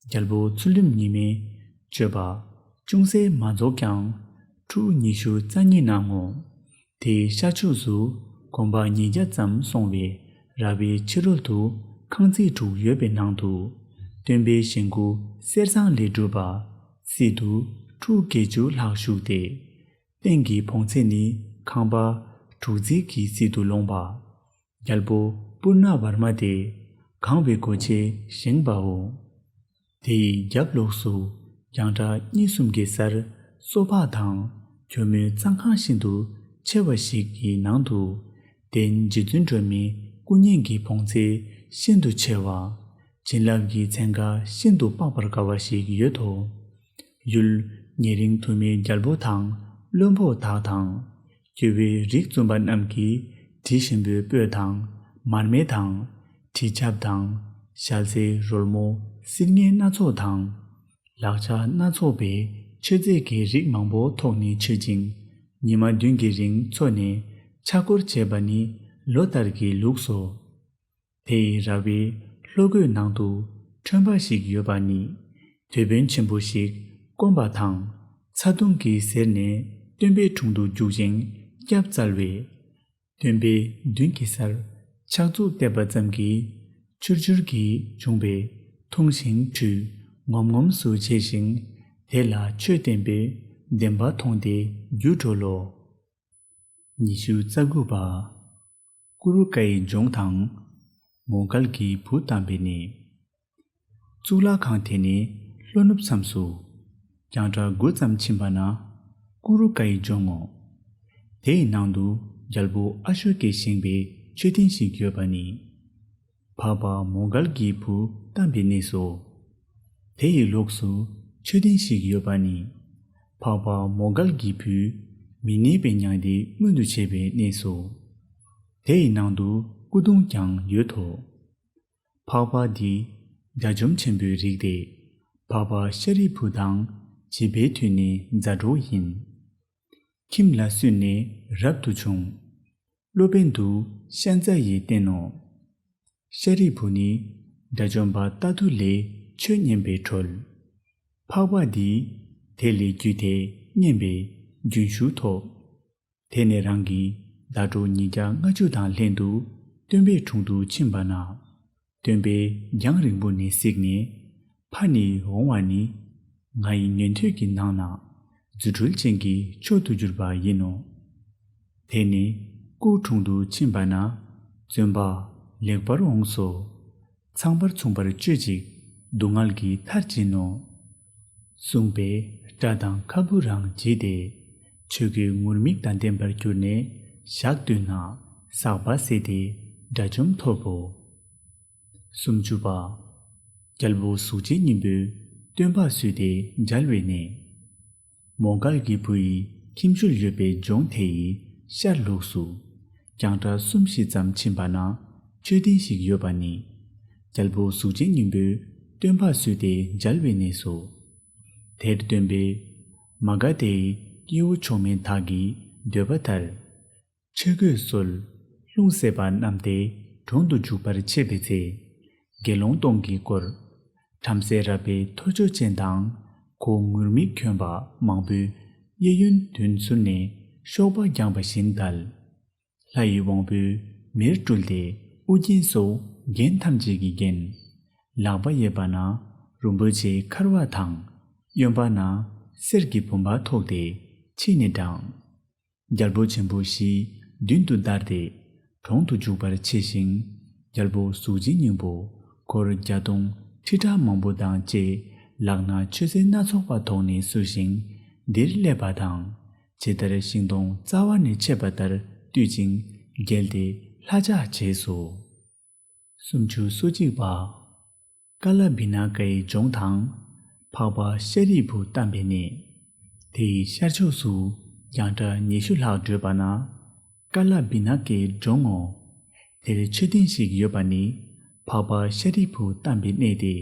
རྒྱལ་པོ་ཚུལ་ཁྲིམས་ཉི་མས་སྤྱོད་པ་ཅུང་ཟད་མ་རྫོགས་ཀྱང་ཁྲུ་ཉི་ཤུ་རྩ་གཉིས་གནང་ངོ་། དེའི་ཤར་ཕྱོགས་སུ་གོམ་པ་ཉིས་བརྒྱ་ཙམ་སོང་བའི་ར་བའི་ཕྱི་རོལ་དུ་ཁང་བརྩེགས་དྲུག་ཡོད་པའི་ནང་དུ་སྟོན་པའི་བཞེངས་སྐུ་གསེར་ཟངས་ལས་གྲུབ་པ་ སྲིད་དུ་ཕྲུགས་བརྒྱད་ཅུ་ལྷག་བཞུགས་ཏེ། སྟེང་གི་བོང་ཚད་ནི་ཁང་པ་དྲུག་རྩིག་གི་སྲིད་དུ་ལོངས་པ། རྒྱལ་པོ་པུར་ན་བར་མ་དེ་གང་བའི་སྒོ་ཕྱེ་བཞེངས་པའོ། དེའི་རྒྱབ་ལོགས་སུ་རྒྱང་གྲགས་གཉིས་གསུམ་གྱི་སར་སོ་ཕག་དང་གྱོ་མོའི་གཙང་ཁང་ཤིན་ཏུ་ཆེ་བ་ཞིག་གི་ནང་དུ། གདན་རྗེ་བཙུན་སྒྲོལ་མའི་སྐུ་བརྙན་གྱི་བོང་ཚད་ཤིན་ཏུ་ཆེ་བ། བྱིན་རླབས་ཀྱི་ཚན་ཁ་ཤིན་ཏུ་དཔག་པར་དཀའ་བ་ཞིག་ཡོད་དོ། ཡུལ་ཉེ་རིང་དུ་མའི་རྒྱལ་པོ་དང་བློན་པོ་དག་དང་། ཀྱེ་བའི་རིགས་བཙུན་པ་རྣམས་ཀྱིས་དྲི་ཞིམ་པོའི་སྤོས་དང་མར་མེ་དང་། དྲི་ཆབ་དང་། ཞལ་ཟས་རོལ་མོ་སིལ་སྙན་སྣ་ཚོགས་དང་། ལག་ཆ་སྣ་ཚོགས་པའི་མཆོད་རྫས་ཀྱི་རིགས་མང་པོ་ཐོགས་ནས་མཆོད་ཅིང་། ཉི་མ་བདུན་གྱི་རིང་འཚོ་ནས་ཕྱག་སྐོར་བྱེད་པ་ནི་ལོ་ལྟར་གྱི་ལུགས་སོ། དེ་ཡི་ར་བའི་ལྷོ་སྒོའི་ནང་དུ་ཁྲོན་པ་ཞིག་ཡོད་པ་ནི། དེད་དཔོན་ཆེན་པོ་ཞིག་བསྐོན་པ་དང་། ཚ་གདུང་གི་ཟེར་ནས་སྟོན་པའི་དྲུང་དུ་རྒྱུག་ཅིང་སྐྱབས་བཙལ་བས། སྟོན་པས་མདུན་གྱི་སར་ཕྱག་མཛུབ་གཏད་པ་ཙམ་གྱིས་ཆུར་ཆུར་གྱིས་བྱུང་བས་འཐུང་ཞིང་ཁྲུས་ངོམ་ངོམས་སུ་བྱས་ཤིང་། དེ་ལ་ཆོས་བསྟན་པས་བདེན་པ་མཐོང་སྟེ་རྒྱུད་གྲོལ་ལོ། ཉི་ཤུ་རྩ་དགུ་པ། ཀུ་རུ་ཀའི་ལྗོངས་དང་། མོའུ་འགལ་གྱི་བུ་བལྟམས་པའི་གནས། གཙུག་ལག་ཁང་དེ་ནས་ལྷོ་ནུབ་མཚམས་སུ་རྒྱང་གྲགས་དགུ་ཙམ་ཕྱིན་པ་ན་ཀུ་རུ་ཀའི་ལྗོངས་ངོ་། དེ་ཡི་ནང་དུ་རྒྱལ་པོ་ཨ་ཤོ་ཀས་བཞེངས་པའི་མཆོད་རྟེན་ཞིག་ཡོད་པ་ནི། འཕགས་པ་མོའུ་འགལ་གྱི་བུ་བལྟམས་པའི་གནས་སོ། དེ་ཡི་ལོགས་སུ་མཆོད་རྟེན་ཞིག་ཡོད་པ་ནི། འཕགས་པ་མོའུ་འགལ་གྱི་བུས་མི་གནས་པའི་མྱང་འདས་མངོན་དུ་བྱེད་པའི་གནས་སོ། དེ་ཡི་ནང་དུ་སྐུ་གདུང་ཀྱང་ཡོད་དོ། འཕགས་པ་འདི་དགྲ་བཅོམ་ཆེན་པོའི་རིགས་ཏེ། འཕགས་པ་ཤཱ་རིའི་བུ་དང་བྱིས་པའི་དུས་ནས་མཛའ་གྲོགས་ཡིན། ཁྱིམ་ལ་བསུས་ནས་རབ་ཏུ་བྱུང་། སློབ་དཔོན་དུ་ཤཱནྩ་ཡིས་བསྟེན་ནོ། ཤཱ་རིའི་བུ་ནི་དགྲ་བཅོམ་པ་ཏ་ཏུ་ལའི་ཆོས་ཉན་པས་གྲོལ། འཕགས་པ་འདིས་དེ་ལས་རྒྱུད་དེ་མཉན་པས་རྒྱུན་ཞུགས་ཐོབ། དེ་ནས་རང་གི་ཟླ་གྲོགས་ཉིས་བརྒྱ་ལྔ་བཅུ་དང་ལྷན་དུ་སྟོན་པའི་དྲུང་དུ་ཕྱིན་པ་ན། སྟོན་པས་རྒྱང་རིང་པོ་ནས་གཟིགས་ནས། ཕ་ནི་འོང་བ་ནི། ང་ཡི་ཉན་ཐོས་ཀྱི་ནང་ན། རྫུ་འཕྲུལ་ཅན་གྱི་མཆོག་ཏུ་གྱུར་པ་ཡིན་ནོ། དེ་ནས་སྐུ་དྲུང་དུ་ཕྱིན་པ་ན། བཙུན་པ་ལེགས་པར་འོངས་སོ། ཚངས་པར་མཚུངས་པར་སྤྱོད་ཅིག་སྡུག་བསྔལ་གྱི་མཐར་འབྱིན་ནོ། གསུངས་པས་སྐྲ་དང་ཁ་སྤུ་རང་བརྗིད་དེ། ཆོས་ཀྱི་ངུར་སྨྲིག་དང་ལྡན་པར་གྱུར་ནས་ཞག་བདུན་ན་ཟག་པ་ཟད་དེ་དགྲ་བཅོམ་ཐོབ་བོ། སུམ་ཅུ་པ། རྒྱལ་པོ་གཟུགས་ཅན་སྙིང་པོས་སྟོན་པ་བསུས་ཏེ་མཇལ་བའི་གནས། མོའུ་འགལ་གྱི་བུ་ཡི་ཁྱིམ་ཤུལ་ཡོད་པའི་ལྗོངས་དེ་ཡི་ཤར་ལུགས་སུ། རྒྱང་གྲགས་གསུམ་བཞི་ཙམ་ཕྱིན་པ་ན་མཆོད་རྟེན་ཞིག་ཡོད་པ་ནི། རྒྱལ་པོ་གཟུགས་ཅན་སྙིང་པོས་སྟོན་པ་བསུས་ཏེ་མཇལ་བའི་གནས་སོ། དེར་སྟོན་པས་མ་ག་དྷའི་སྐྱེ་བོ་མཆོག་དམན་དག་གི་འདོད་པ་ལྟར། ཆོས་གོས་གསོལ། ལྷུང་བཟེད་པ་བསྣམས་ཏེ་གྲོང་དུ་འཇུག་པར་ཆས་པའི་ཚེ། དགེ་སློང་སྟོང་གིས་བསྐོར། བྲམ་ཟེ་རལ་པའི་ཐོར་ཅོག་ཅན་དང་། གོས་ངུར་སྨྲིག་གྱོན་པ་མང་པོས་གཡས་གཡོན་མདུན་ཟུར་ནས་གཤོག་པ་བརྒྱངས་པ་བཞིན་བརྡལ། ལྷ་ཡི་དབང་པོས་མེར་སྤྲུལ་ཏེ་ཨུ་རྒྱན་སོགས་རྒྱན་ཐམས་ཅད་ཀྱིས་བརྒྱན། ལག་པ་གཡས་པ་ན་རིན་པོ་ཆེའི་འཁར་བ་དང་། གཡོན་པ་ན་གསེར་གྱི་བུམ་པ་ཐོགས་ཏེ་ཕྱི་ནས་དྲངས། རྒྱལ་པོ་ཆེན་པོ་བཞིའི་མདུན་དུ་བདར་ཏེ་གྲོང་དུ་འཇུག་པར་ཆས་ཤིང་། རྒྱལ་པོ་གཟུགས་ཅན་སྙིང་པོ་འཁོར་བརྒྱ་སྟོང་ཁྲི་ཕྲག་མང་པོ་དང་བཅས་ལག་ན་མཆོད་རྫས་སྣ་ཚོགས་པ་ཐོགས་ནས་བསུ་ཞིང་འདིར་སླེབས་པ་དང་། ཇི་ལྟར་ཤིང་སྡོང་རྩ་བ་ནས་ཆད་པ་ལྟར་བཏུད་ཅིང་བརྒྱལ་ཏེ་ལྷ་ལྕགས་བྱས་སོ། སུམ་ཅུ་སོ་གཅིག་པ། ཀ་ལ་བི་ན་ཀའི་ལྗོངས་དང་། འཕགས་པ་ཤཱ་རིའི་བུ་བལྟམས་པའི་གནས། དེ་ཡི་ཤར་ཕྱོགས་སུ་རྒྱང་གྲགས་ཉི་ཤུ་ལྷག་བགྲོད་པ་ན། ཀ་ལ་བི་ན་ཀའི་ལྗོངས་ངོ་། དེར་མཆོད་རྟེན་ཞིག་ཡོད་པ་ནི། འཕགས་པ་ཤཱ་རིའི་བུ་བལྟམས་པའི་གནས་ཏེ།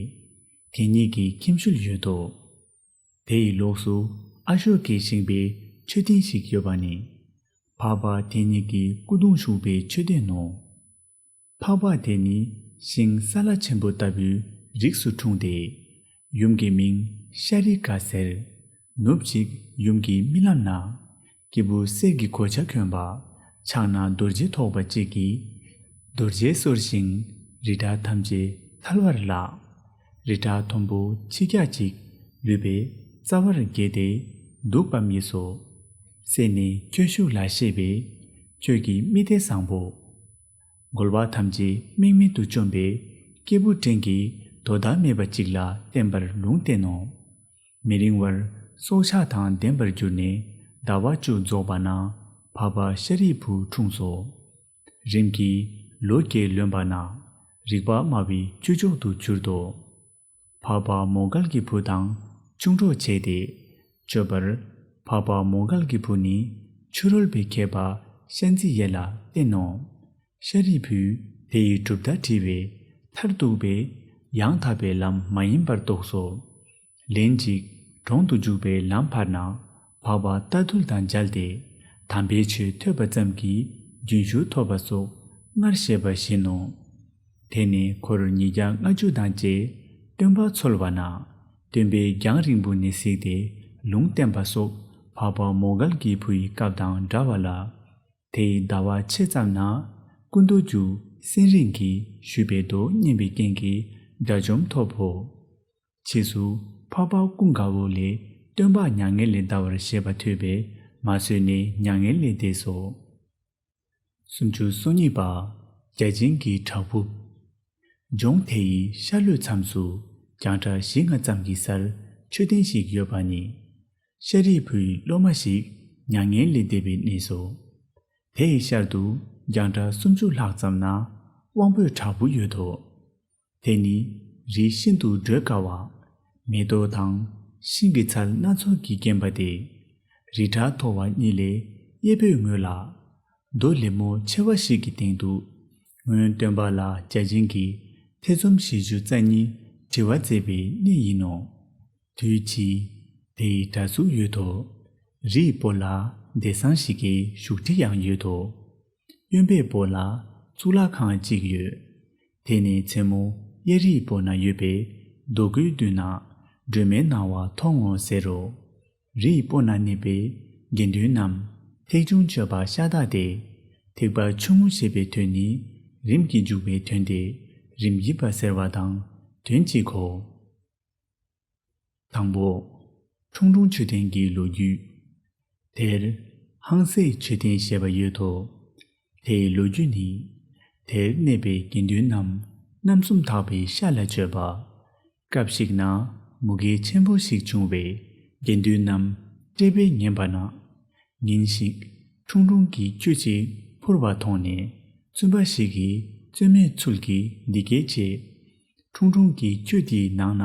དེ་ཉིད་ཀྱི་ཁྱིམ་ཤུལ་ཡོད་དོ། དེ་ཡི་ལོགས་སུ་ཨ་ཤོ་ཀས་བཞེངས་པའི་མཆོད་རྟེན་ཞིག་ཡོད་པ་ནི། འཕགས་པ་དེ་ཉིད་ཀྱི་སྐུ་གདུང་བཞུགས་པའི་མཆོད་རྟེན་ནོ། འཕགས་པ་དེ་ནི་ཤིང་སཱ་ལ་ཆེན་པོ་ལྟ་བུའི་རིགས་སུ་འཁྲུངས་ཏེ། ཡུམ་གྱི་མིང་ཤཱ་རི་ཀ་ཟེར། ནུབ་གཅིག་ཡུམ་གྱི་རྨི་ལམ་ན། སྐྱེས་བུ་གསེར་གྱི་གོ་ཆ་གྱོན་པ། ཕྱག་ན་རྡོ་རྗེ་ཐོགས་པ་གཅིག་གིས། རྡོ་རྗེ་གསོར་ཞིང་རི་བྲག་ཐམས་ཅད་ཐལ་བར་བརླག་རི་བྲག་མཐོན་པོ་ཆིག་བརྒྱ་གཅིག་ལུས་པའི་ རྩ་བར་དགྱེས་ཏེ་འདུག་པའམ་ཡིས་སོ། སྲས་ནི་ཁྱོད་ཤུགས་ལ་གཤེགས་པས་ཁྱོད་ཀྱི་རྨི་ལྟས་བཟང་པོ། རྒོལ་བ་ཐམས་ཅད་དམིགས་མེད་དུ་བཅོམ་པས་སྐྱེས་བུ་བྲན་གྱིས་དོ་ཟླ་མེད་པ་ཅིག་ལ་བསྟན་པར་ལུང་བསྟན་ནོ། མི་རིང་བར་སྲོག་ཆགས་དང་ལྡན་པར་གྱུར་ནས་ཟླ་བ་བཅུ་རྫོགས་པ་ན་འཕགས་པ་ཤཱ་རིའི་བུ་འཁྲུངས་སོ། རིམ་གྱིས་ལོ་བརྒྱད་ལོན་པ་ན་རིག་པ་སྨྲ་བའི་བཅུ་མཆོག་ཏུ་གྱུར་ཏོ། འཕགས་པ་མོའུ་འགལ་གྱི་བུ་དང་ཆུང་གྲོགས་བྱས་ཏེ། སྤྱོད་པར། འཕགས་པ་མོའུ་འགལ་གྱི་བུ་ནི་ཆོས་རོལ་པའི་མཁས་པ་ཤཱནྟི་ཡེ་ལ་བསྟེན་ནོ། ཤཱ་རིའི་བུས་དེ་ཡི་གྲུབ་མཐའ་དྲིས་པས་མཐར་གཏུགས་པས་ཡང་དག་པའི་ལམ་མ་ཡིན་པར་རྟོགས་སོ། ལན་ཅིག་གྲོང་དུ་འཇུག་པའི་ལམ་བར་ན་འཕགས་པ་རྟ་ཐུལ་དང་མཇལ་ཏེ། དམ་པའི་ཆོས་ཐོས་པ་ཙམ་གྱིས་རྒྱུན་ཞུགས་ཐོབ་པ་སོགས་སྔར་བཤད་པ་བཞིན་ནོ། དེ་ནས་འཁོར་ཉིས་བརྒྱ་ལྔ་བཅུ་དང་བཅས་སྟོན་པ་འཚོལ་བ་ན། སྟོན་པས་རྒྱང་རིང་པོ་ནས་གཟིགས་ཏེ་ལུང་བསྟན་པ་སོགས་འཕགས་པ་མོའུ་འགལ་གྱི་བུ་ཡི་སྐབས་དང་འདྲ་བ་ལ། དེའི་ཟླ་བ་ཕྱེད་ཙམ་ན་ཀུན་ཏུ་རྒྱུ་སེང་རིང་གིས་ཞུས་པའི་མདོ་སྙན་པའི་རྐྱེན་གྱིས་དགྲ་བཅོམ་ཐོབ་བོ། ཕྱིས་སུ་འཕགས་པ་ཀུན་དགའ་བོ་ལས་སྟོན་པ་མྱ་ངན་ལས་འདའ་བར་བཞེད་པ་ཐོས་པས་མ་བཟོད་ནས་མྱ་ངན་ལས་འདས་སོ། སུམ་ཅུ་སོ་གཉིས་པ། བརྒྱ་བྱིན་གྱི་བྲག་ཕུག་ལྗོངས་དེ་ཡི་ཤར་ལྷོའི་མཚམས་སུ་རྒྱང་གྲགས་བཞི་ལྔ་ཙམ་གྱི་སར་མཆོད་རྟེན་ཞིག་ཡོད་པ་ནི། ཤཱ་རིའི་བུའི་སློབ་མ་ཞིག་མྱ་ངན་ལས་འདས་པའི་གནས་སོ། དེ་ཡི་ཤར་དུ་རྒྱང་གྲགས་སུམ་ཅུ་ལྷག་ཙམ་ན་དབང་པོའི་བྲག་ཕུག་ཡོད་དོ། དེ་ནི་རི་ཤིན་ཏུ་བགྲོད་དཀའ་བ། མེ་ཏོག་དང་ཤིང་གི་ཚལ་སྣ་ཚོགས་ཀྱིས་བརྒྱན་པ་སྟེ། རི་བྲག་མཐོ་བ་གཉིས་ལས་གཡས་པོའི་ངོས་ལ། རྡོ་ལེབ་མོ་ཆེ་བ་ཞིག་གི་སྟེང་དུ། སྔོན་སྟོན་པ་ལ་བརྒྱ་བྱིན་གྱིས་ཐེ་ཚོམ་བཞི་བཅུ་རྩ་གཉིས་དྲི་བ་མཛད་པའི་གནས་ཡིན་ནོ། དུས་ཕྱིས་དེའི་གྲྭ་ཟུར་ཡོད་དོ། རིའི་སྤོ་ལ་བདེ་གསང་ཞིག་གི་བཞུགས་ཁྲི་ཡང་ཡོད་དོ། གཡོན་པའི་སྤོ་ལ་གཙུག་ལག་ཁང་གཅིག་ཡོད། དེ་ནས་མཚན་མོ་གཡས་རིའི་སྤོ་ན་ཡོད་པའི་རྡོ་སྐུའི་མདུན་ན་སྒྲོལ་མའི་སྣང་བ་མཐོང་ངོ་ཟེར་རོ། རིའི་སྤོ་ན་གནས་པའི་དགེ་འདུན་རྣམས་ཐེག་ཆུང་སྤྱོད་པ་ཤ་སྟག་སྟེ། ཐེག་པ་ཆུང་ངུ་ཞེས་པའི་དོན་ནི་རིམ་གྱིས་འཇུག་པའི་དོན་ཏེ། རིམ་གྱིས་པ་ཟེར་བ་དང་དོན་གཅིག་གོ། དང་པོ། ཁྲུང་ཁྲུང་མཆོད་རྟེན་གྱི་ལོ་རྒྱུས། དེར་ཧང་སེ་མཆོད་རྟེན་ཞེས་པ་ཡོད་དོ། དེའི་ལོ་རྒྱུས་ནི། དེར་གནས་པའི་དགེ་འདུན་རྣམས་རྣམ་གསུམ་དག་པའི་ཤ་ལ་སྤྱོད་པ། སྐབས་ཤིག་ན་མུ་གེ་ཆེན་པོ་ཞིག་བྱུང་བས་དགེ་འདུན་རྣམས་བཀྲེས་པས་ཉེན་པ་ན། ཉིན་ཞིག་ཁྲུང་ཁྲུང་གིས་ཁྱུ་གཅིག་འཕུར་བ་མཐོང་ནས་བཙུན་པ་ཞིག་གིས་བཙུན་མའི་ཚུལ་གྱིས་འདི་སྐད་ཅེས། ཁྲུང་ཁྲུང་གི་ཁྱུ་དེའི་ནང་ན་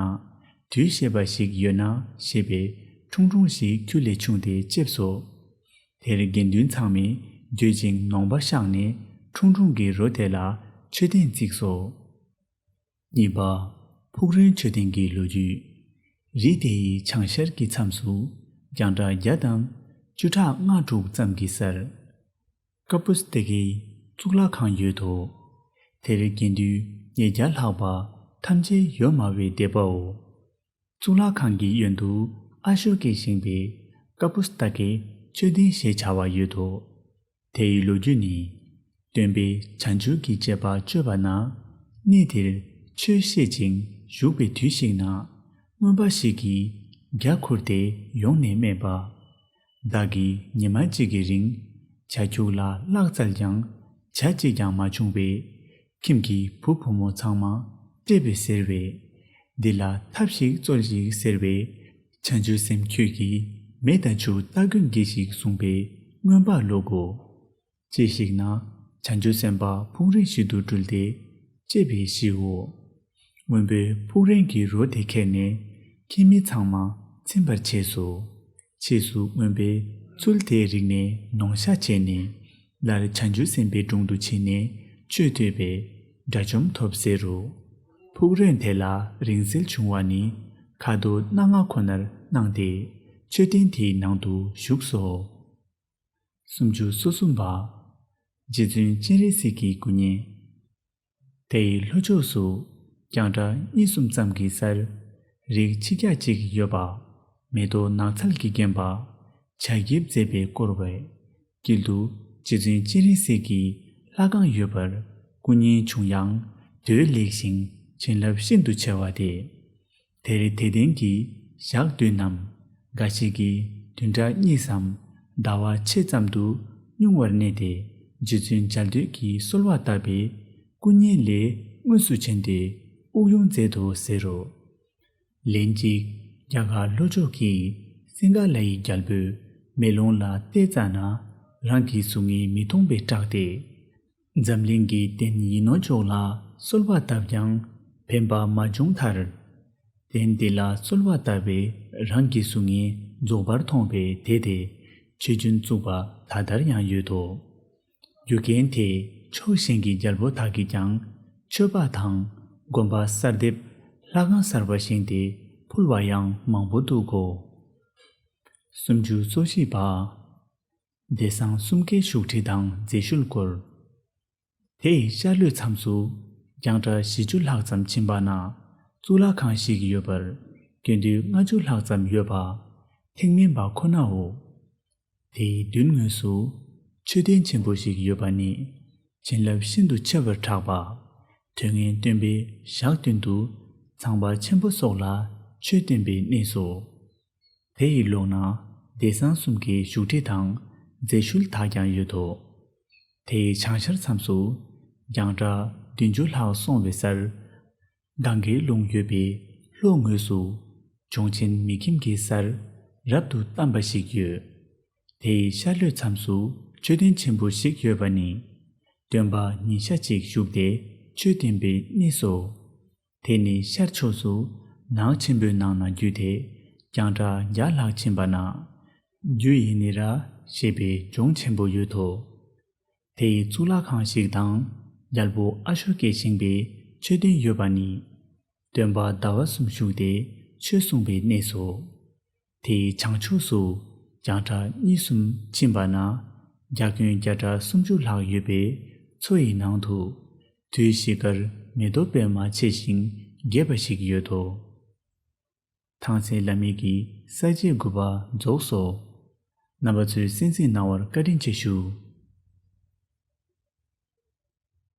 དུས་ཤེས་པ་ཞིག་ཡོད་ན་ཞེས་པས་ཁྲུང་ཁྲུང་ཞིག་ཁྱུ་ལས་ཆུང་སྟེ་ལྕེབས་སོ། དེར་དགེ་འདུན་ཚང་མས་འགྱོད་ཅིང་ནོངས་པ་བཤགས་ནས་ཁྲུང་ཁྲུང་གི་རོ་དེ་ལ་མཆོད་རྟེན་བརྩིགས་སོ། གཉིས་པ། ཕུག་རོན་མཆོད་རྟེན་གྱི་ལོ་རྒྱུས། རི་དེ་ཡི་བྱང་ཤར་གྱི་མཚམས་སུ་རྒྱང་གྲགས་བརྒྱ་དང་བཅུ་ཕྲག་ལྔ་དྲུག་ཙམ་གྱི་སར། ཀ་པུས་ཏ་ཀའི་གཙུག་ལག་ཁང་ཡོད་དོ། དེར་དགེ་འདུན་ཉིས་བརྒྱ་ལྷག་པ་ཐམས་ཅད་ཡོད་སྨྲ་བའི་སྡེ་པའོ། གཙུག་ལག་ཁང་གི་གཡོན་དུ་ཨ་ཤོ་ཀའི་ཞིང་པས་ཀ་པུས་ཏ་ཀའི་མཆོད་རྟེན་ཞེས་བྱ་བ་ཡོད་དོ། དེ་ཡི་ལོ་རྒྱུས་ནི། སྟོན་པས་བྱང་ཆུབ་ཀྱི་སྤྱད་པ་སྤྱོད་པ་ན། གནས་དེར་ཆོས་བཤད་ཅིང་བཞུགས་པའི་དུས་ཤིག་ན། རྔོན་པ་ཞིག་གིས་རྒྱ་ཁུར་ཏེ་ཡོང་ནས་སྨྲས་པ། བདག་གིས་ཉི་མ་གཅིག་གི་རིང་བྱ་ཁྱུག་ལ་གླགས་བཙལ་ཀྱང་བྱ་གཅིག་ཀྱང་མ་བྱུང་བས། ཁྱིམ་གྱི་བུ་བུ་མོ་ཚང་མ་བཀྲེས་པས་ཟེར་བས། འདི་ལ་ཐབས་ཤིག་སྩོལ་ཅིག་ཟེར་བས། བྱང་ཆུབ་སེམས་ཁྱོད་ཀྱིས་མེ་དང་ཆུ་སྟ་གོན་གྱིས་ཤིག་གསུངས་པས་རྔོན་པ་བློ་གོ། ཅི་ཞིག་ན་བྱང་ཆུབ་སེམས་དཔའ་ཕུག་རོན་ཞིག་ཏུ་སྤྲུལ་ཏེ་ལྕེབས་པས་ཤིའོ། རྔོན་པས་ཕུག་རོན་གྱི་རོ་དེ་ཁྱེར་ནས་ཁྱིམ་མི་ཚང་མ་ཚིམ་པར་བྱས་སོ། ཕྱིས་སུ་རྔོན་པས་ཚུལ་དེའི་རིགས་ནས་ནོངས་བཤགས་བྱས་ནས་སླར་བྱང་ཆུབ་སེམས་དཔའི་དྲུང་དུ་ཕྱིན་ནས་ཆོས་ཐོས་པས་དགྲ་བཅོམ་ཐོབ་ཟེར་རོ། ཕུག་རོན་དེ་ལ་རིང་བསྲེལ་བྱུང་བ་ནི་ཁ་དོག་སྣ་ལྔ་ཁོ་ནར་སྣང་སྟེ་མཆོད་རྟེན་དེའི་ནང་དུ་བཞུགས་སོ། སུམ་ཅུ་སོ་གསུམ་པ། རྗེ་བཙུན་སྤྱན་རས་གཟིགས་ཀྱི་སྐུ་བརྙན། དེའི་ལྷོ་ཕྱོགས་སུ་རྒྱང་གྲགས་གཉིས་གསུམ་ཙམ་གྱི་སར་རིགས་ཆིག་རྒྱ་གཅིག་ཡོད་པ། མེ་ཏོག་ནགས་ཚལ་གྱིས་བརྒྱན་པ། བྱ་རྒྱལ་མཛེས་པས་བསྐོར་བའི་དཀྱིལ་དུ་རྗེ་བཙུན་སྤྱན་རས་གཟིགས་ཀྱི་ལྷ་ཁང་ཡོད་པར་སྐུ་བརྙན་བྱུང་ཡང་མདོས་ལེགས་ཤིང་བྱིན་རླབས་ཤིན་ཏུ་ཆེ་བ་སྟེ། དེར་དད་ལྡན་གྱིས་ཞག་བདུན་ནམ་ འགའ་ཞིག་གིས་བདུན་ཕྲག་གཉིས་སམ་ཟླ་བ་ཕྱེད་ཙམ་དུ་སྙུང་བར་གནས་ཏེ། རྗེ་བཙུན་མཇལ་འདོད་ཀྱིས་གསོལ་བ་བཏབ་པས་སྐུ་བརྙན་ལས་དངོས་སུ་བྱོན་ཏེ་དབུགས་དབྱུང་མཛད་དོ་ཟེར་རོ། ལན་གཅིག་རྒྱ་གར་ལྷོ་ཕྱོགས་ཀྱི་སིང་ག་ལ་ཡི་རྒྱལ་པོས་མེ་ལོང་ལ་བལྟས་ཙ་ན་རང་གི་གཟུགས་བརྙན་མི་མཐོང་བས་སྐྲག་སྟེ། འཛམ་གླིང་གི་གདན་ཡིད་ནོར་མཆོག་ལ་གསོལ་བ་བཏབ་ཀྱང་ཕན་པ་མ་བྱུང་མཐར། གདན་དེ་ལ་གསོལ་བ་བཏབ་པས་རང་གི་གཟུགས་བརྙན་རྫོགས་པར་མཐོང་བས་དད་དེ་ཆོས་རྒྱུན་བཙུགས་པ་ད་ལྟར་ཡང་ཡོད་དོ། རྒྱུ་རྐྱེན་དེས་ཕྱོགས་གཞན་གྱི་རྒྱལ་པོ་དག་གིས་ཀྱང་མཆོད་པ་དང་དགོན་པ་གསར་འདེབས་ལྷ་ཁང་གསར་པ་བཞེངས་ཏེ་ཕུལ་བ་ཡང་མང་པོ་འདུག་གོ། སུམ་ཅུ་སོ་བཞི་པ། བདེ་གསང་གསུམ་ཀའི་བཞུགས་ཁྲི་དང་མཛེས་ཤུལ་སྐོར། དེའི་ཤར་ལྷོའི་མཚམས་སུ་རྒྱང་གྲགས་བཞི་བཅུ་ལྷག་ཙམ་ཕྱིན་པ་ན་གཙུག་ལག་ཁང་ཞིག་ཡོད་པར་དགེ་འདུན་ལྔ་བཅུ་ལྷག་ཙམ་ཡོད་པ། ཐེག་དམན་པ་ཁོ་ནའོ། དེའི་མདུན་ངོས་སུ་མཆོད་རྟེན་ཆེན་པོ་ཞིག་ཡོད་པ་ནི་བྱིན་རླབས་ཤིན་ཏུ་ཆེ་བར་གྲགས་པ། དོན་ངན་སྟོན་པའི་ཞག་སྟོན་དུ་ཚངས་པ་ཆེན་པོ་སོགས་ལ་ཆོས་སྟོན་པའི་གནས་སོ། དེ་ཡི་ལོགས་ན་བདེ་གསང་གསུམ་གའི་བཞུགས་ཁྲི་དང་མཛེས་ཤུལ་དག་ཀྱང་ཡོད་དོ། དེའི་བྱང་ཤར་མཚམས་སུ་རྒྱང་གྲགས་བདུན་ཅུ་ལྷག་སོང་བའི་སར། གངྒཱའི་ཀླུང་ཡོད་པའི་ལྷོ་ངོས་སུ་གྲོང་ཆེན་མི་ཁྱིམ་གྱི་སར་རབ་ཏུ་བལྟམས་པ་ཞིག་ཡོད། དེའི་ཤར་ལྷོའི་མཚམས་སུ་མཆོད་རྟེན་ཆེན་པོ་ཞིག་ཡོད་པ་ནི་སྟོན་པ་ཉིན་ཞག་གཅིག་བཞུགས་ཏེ་ཆོས་སྟོན་པའི་གནས་སོ། དེ་ནི་ཤར་ཕྱོགས་སུ་ནགས་ཆེན་པོའི་ནང་ན་བརྒྱུད་དེ་རྒྱང་གྲགས་བརྒྱ་ལྷག་ཕྱིན་པ་ན། རྒྱུ་ཡི་ནི་ར་ཞེས་པའི་ལྗོངས་ཆེན་པོ་ཡོད་དོ། དེའི་གཙུག་ལག་ཁང་ཞིག་དང་རྒྱལ་པོ་ཨ་ཤོ་ཀས་བཞེངས་པའི་མཆོད་རྟེན་ཡོད་པ་ནི། སྟོན་པ་ཟླ་བ་གསུམ་བཞུགས་ཏེ་ཆོས་གསུངས་པའི་གནས་སོ། དེའི་བྱང་ཕྱོགས་སུ་རྒྱང་གྲགས་གཉིས་གསུམ་ཕྱིན་པ་ན་རྒྱ་ཁྱོན་བརྒྱ་ཕྲག་སུམ་ཅུ་ལྷག་ཡོད་པའི་མཚོ་ཡི་ནང་དུ་དུས་བཞི་ཀར་མེ་ཏོག་པདྨ་མཆེད་ཅིང་རྒྱས་པ་ཞིག་ཡོད་དོ། ཐང་སེ་བླ་མེད་ཀྱི་ས་བཅད་དགུ་པ་རྫོགས་སོ། རྣམ་པ་ཚོས་གསན་གཟིགས་གནང་བར་བཀའ་དྲིན་ཆེ་ཞུ།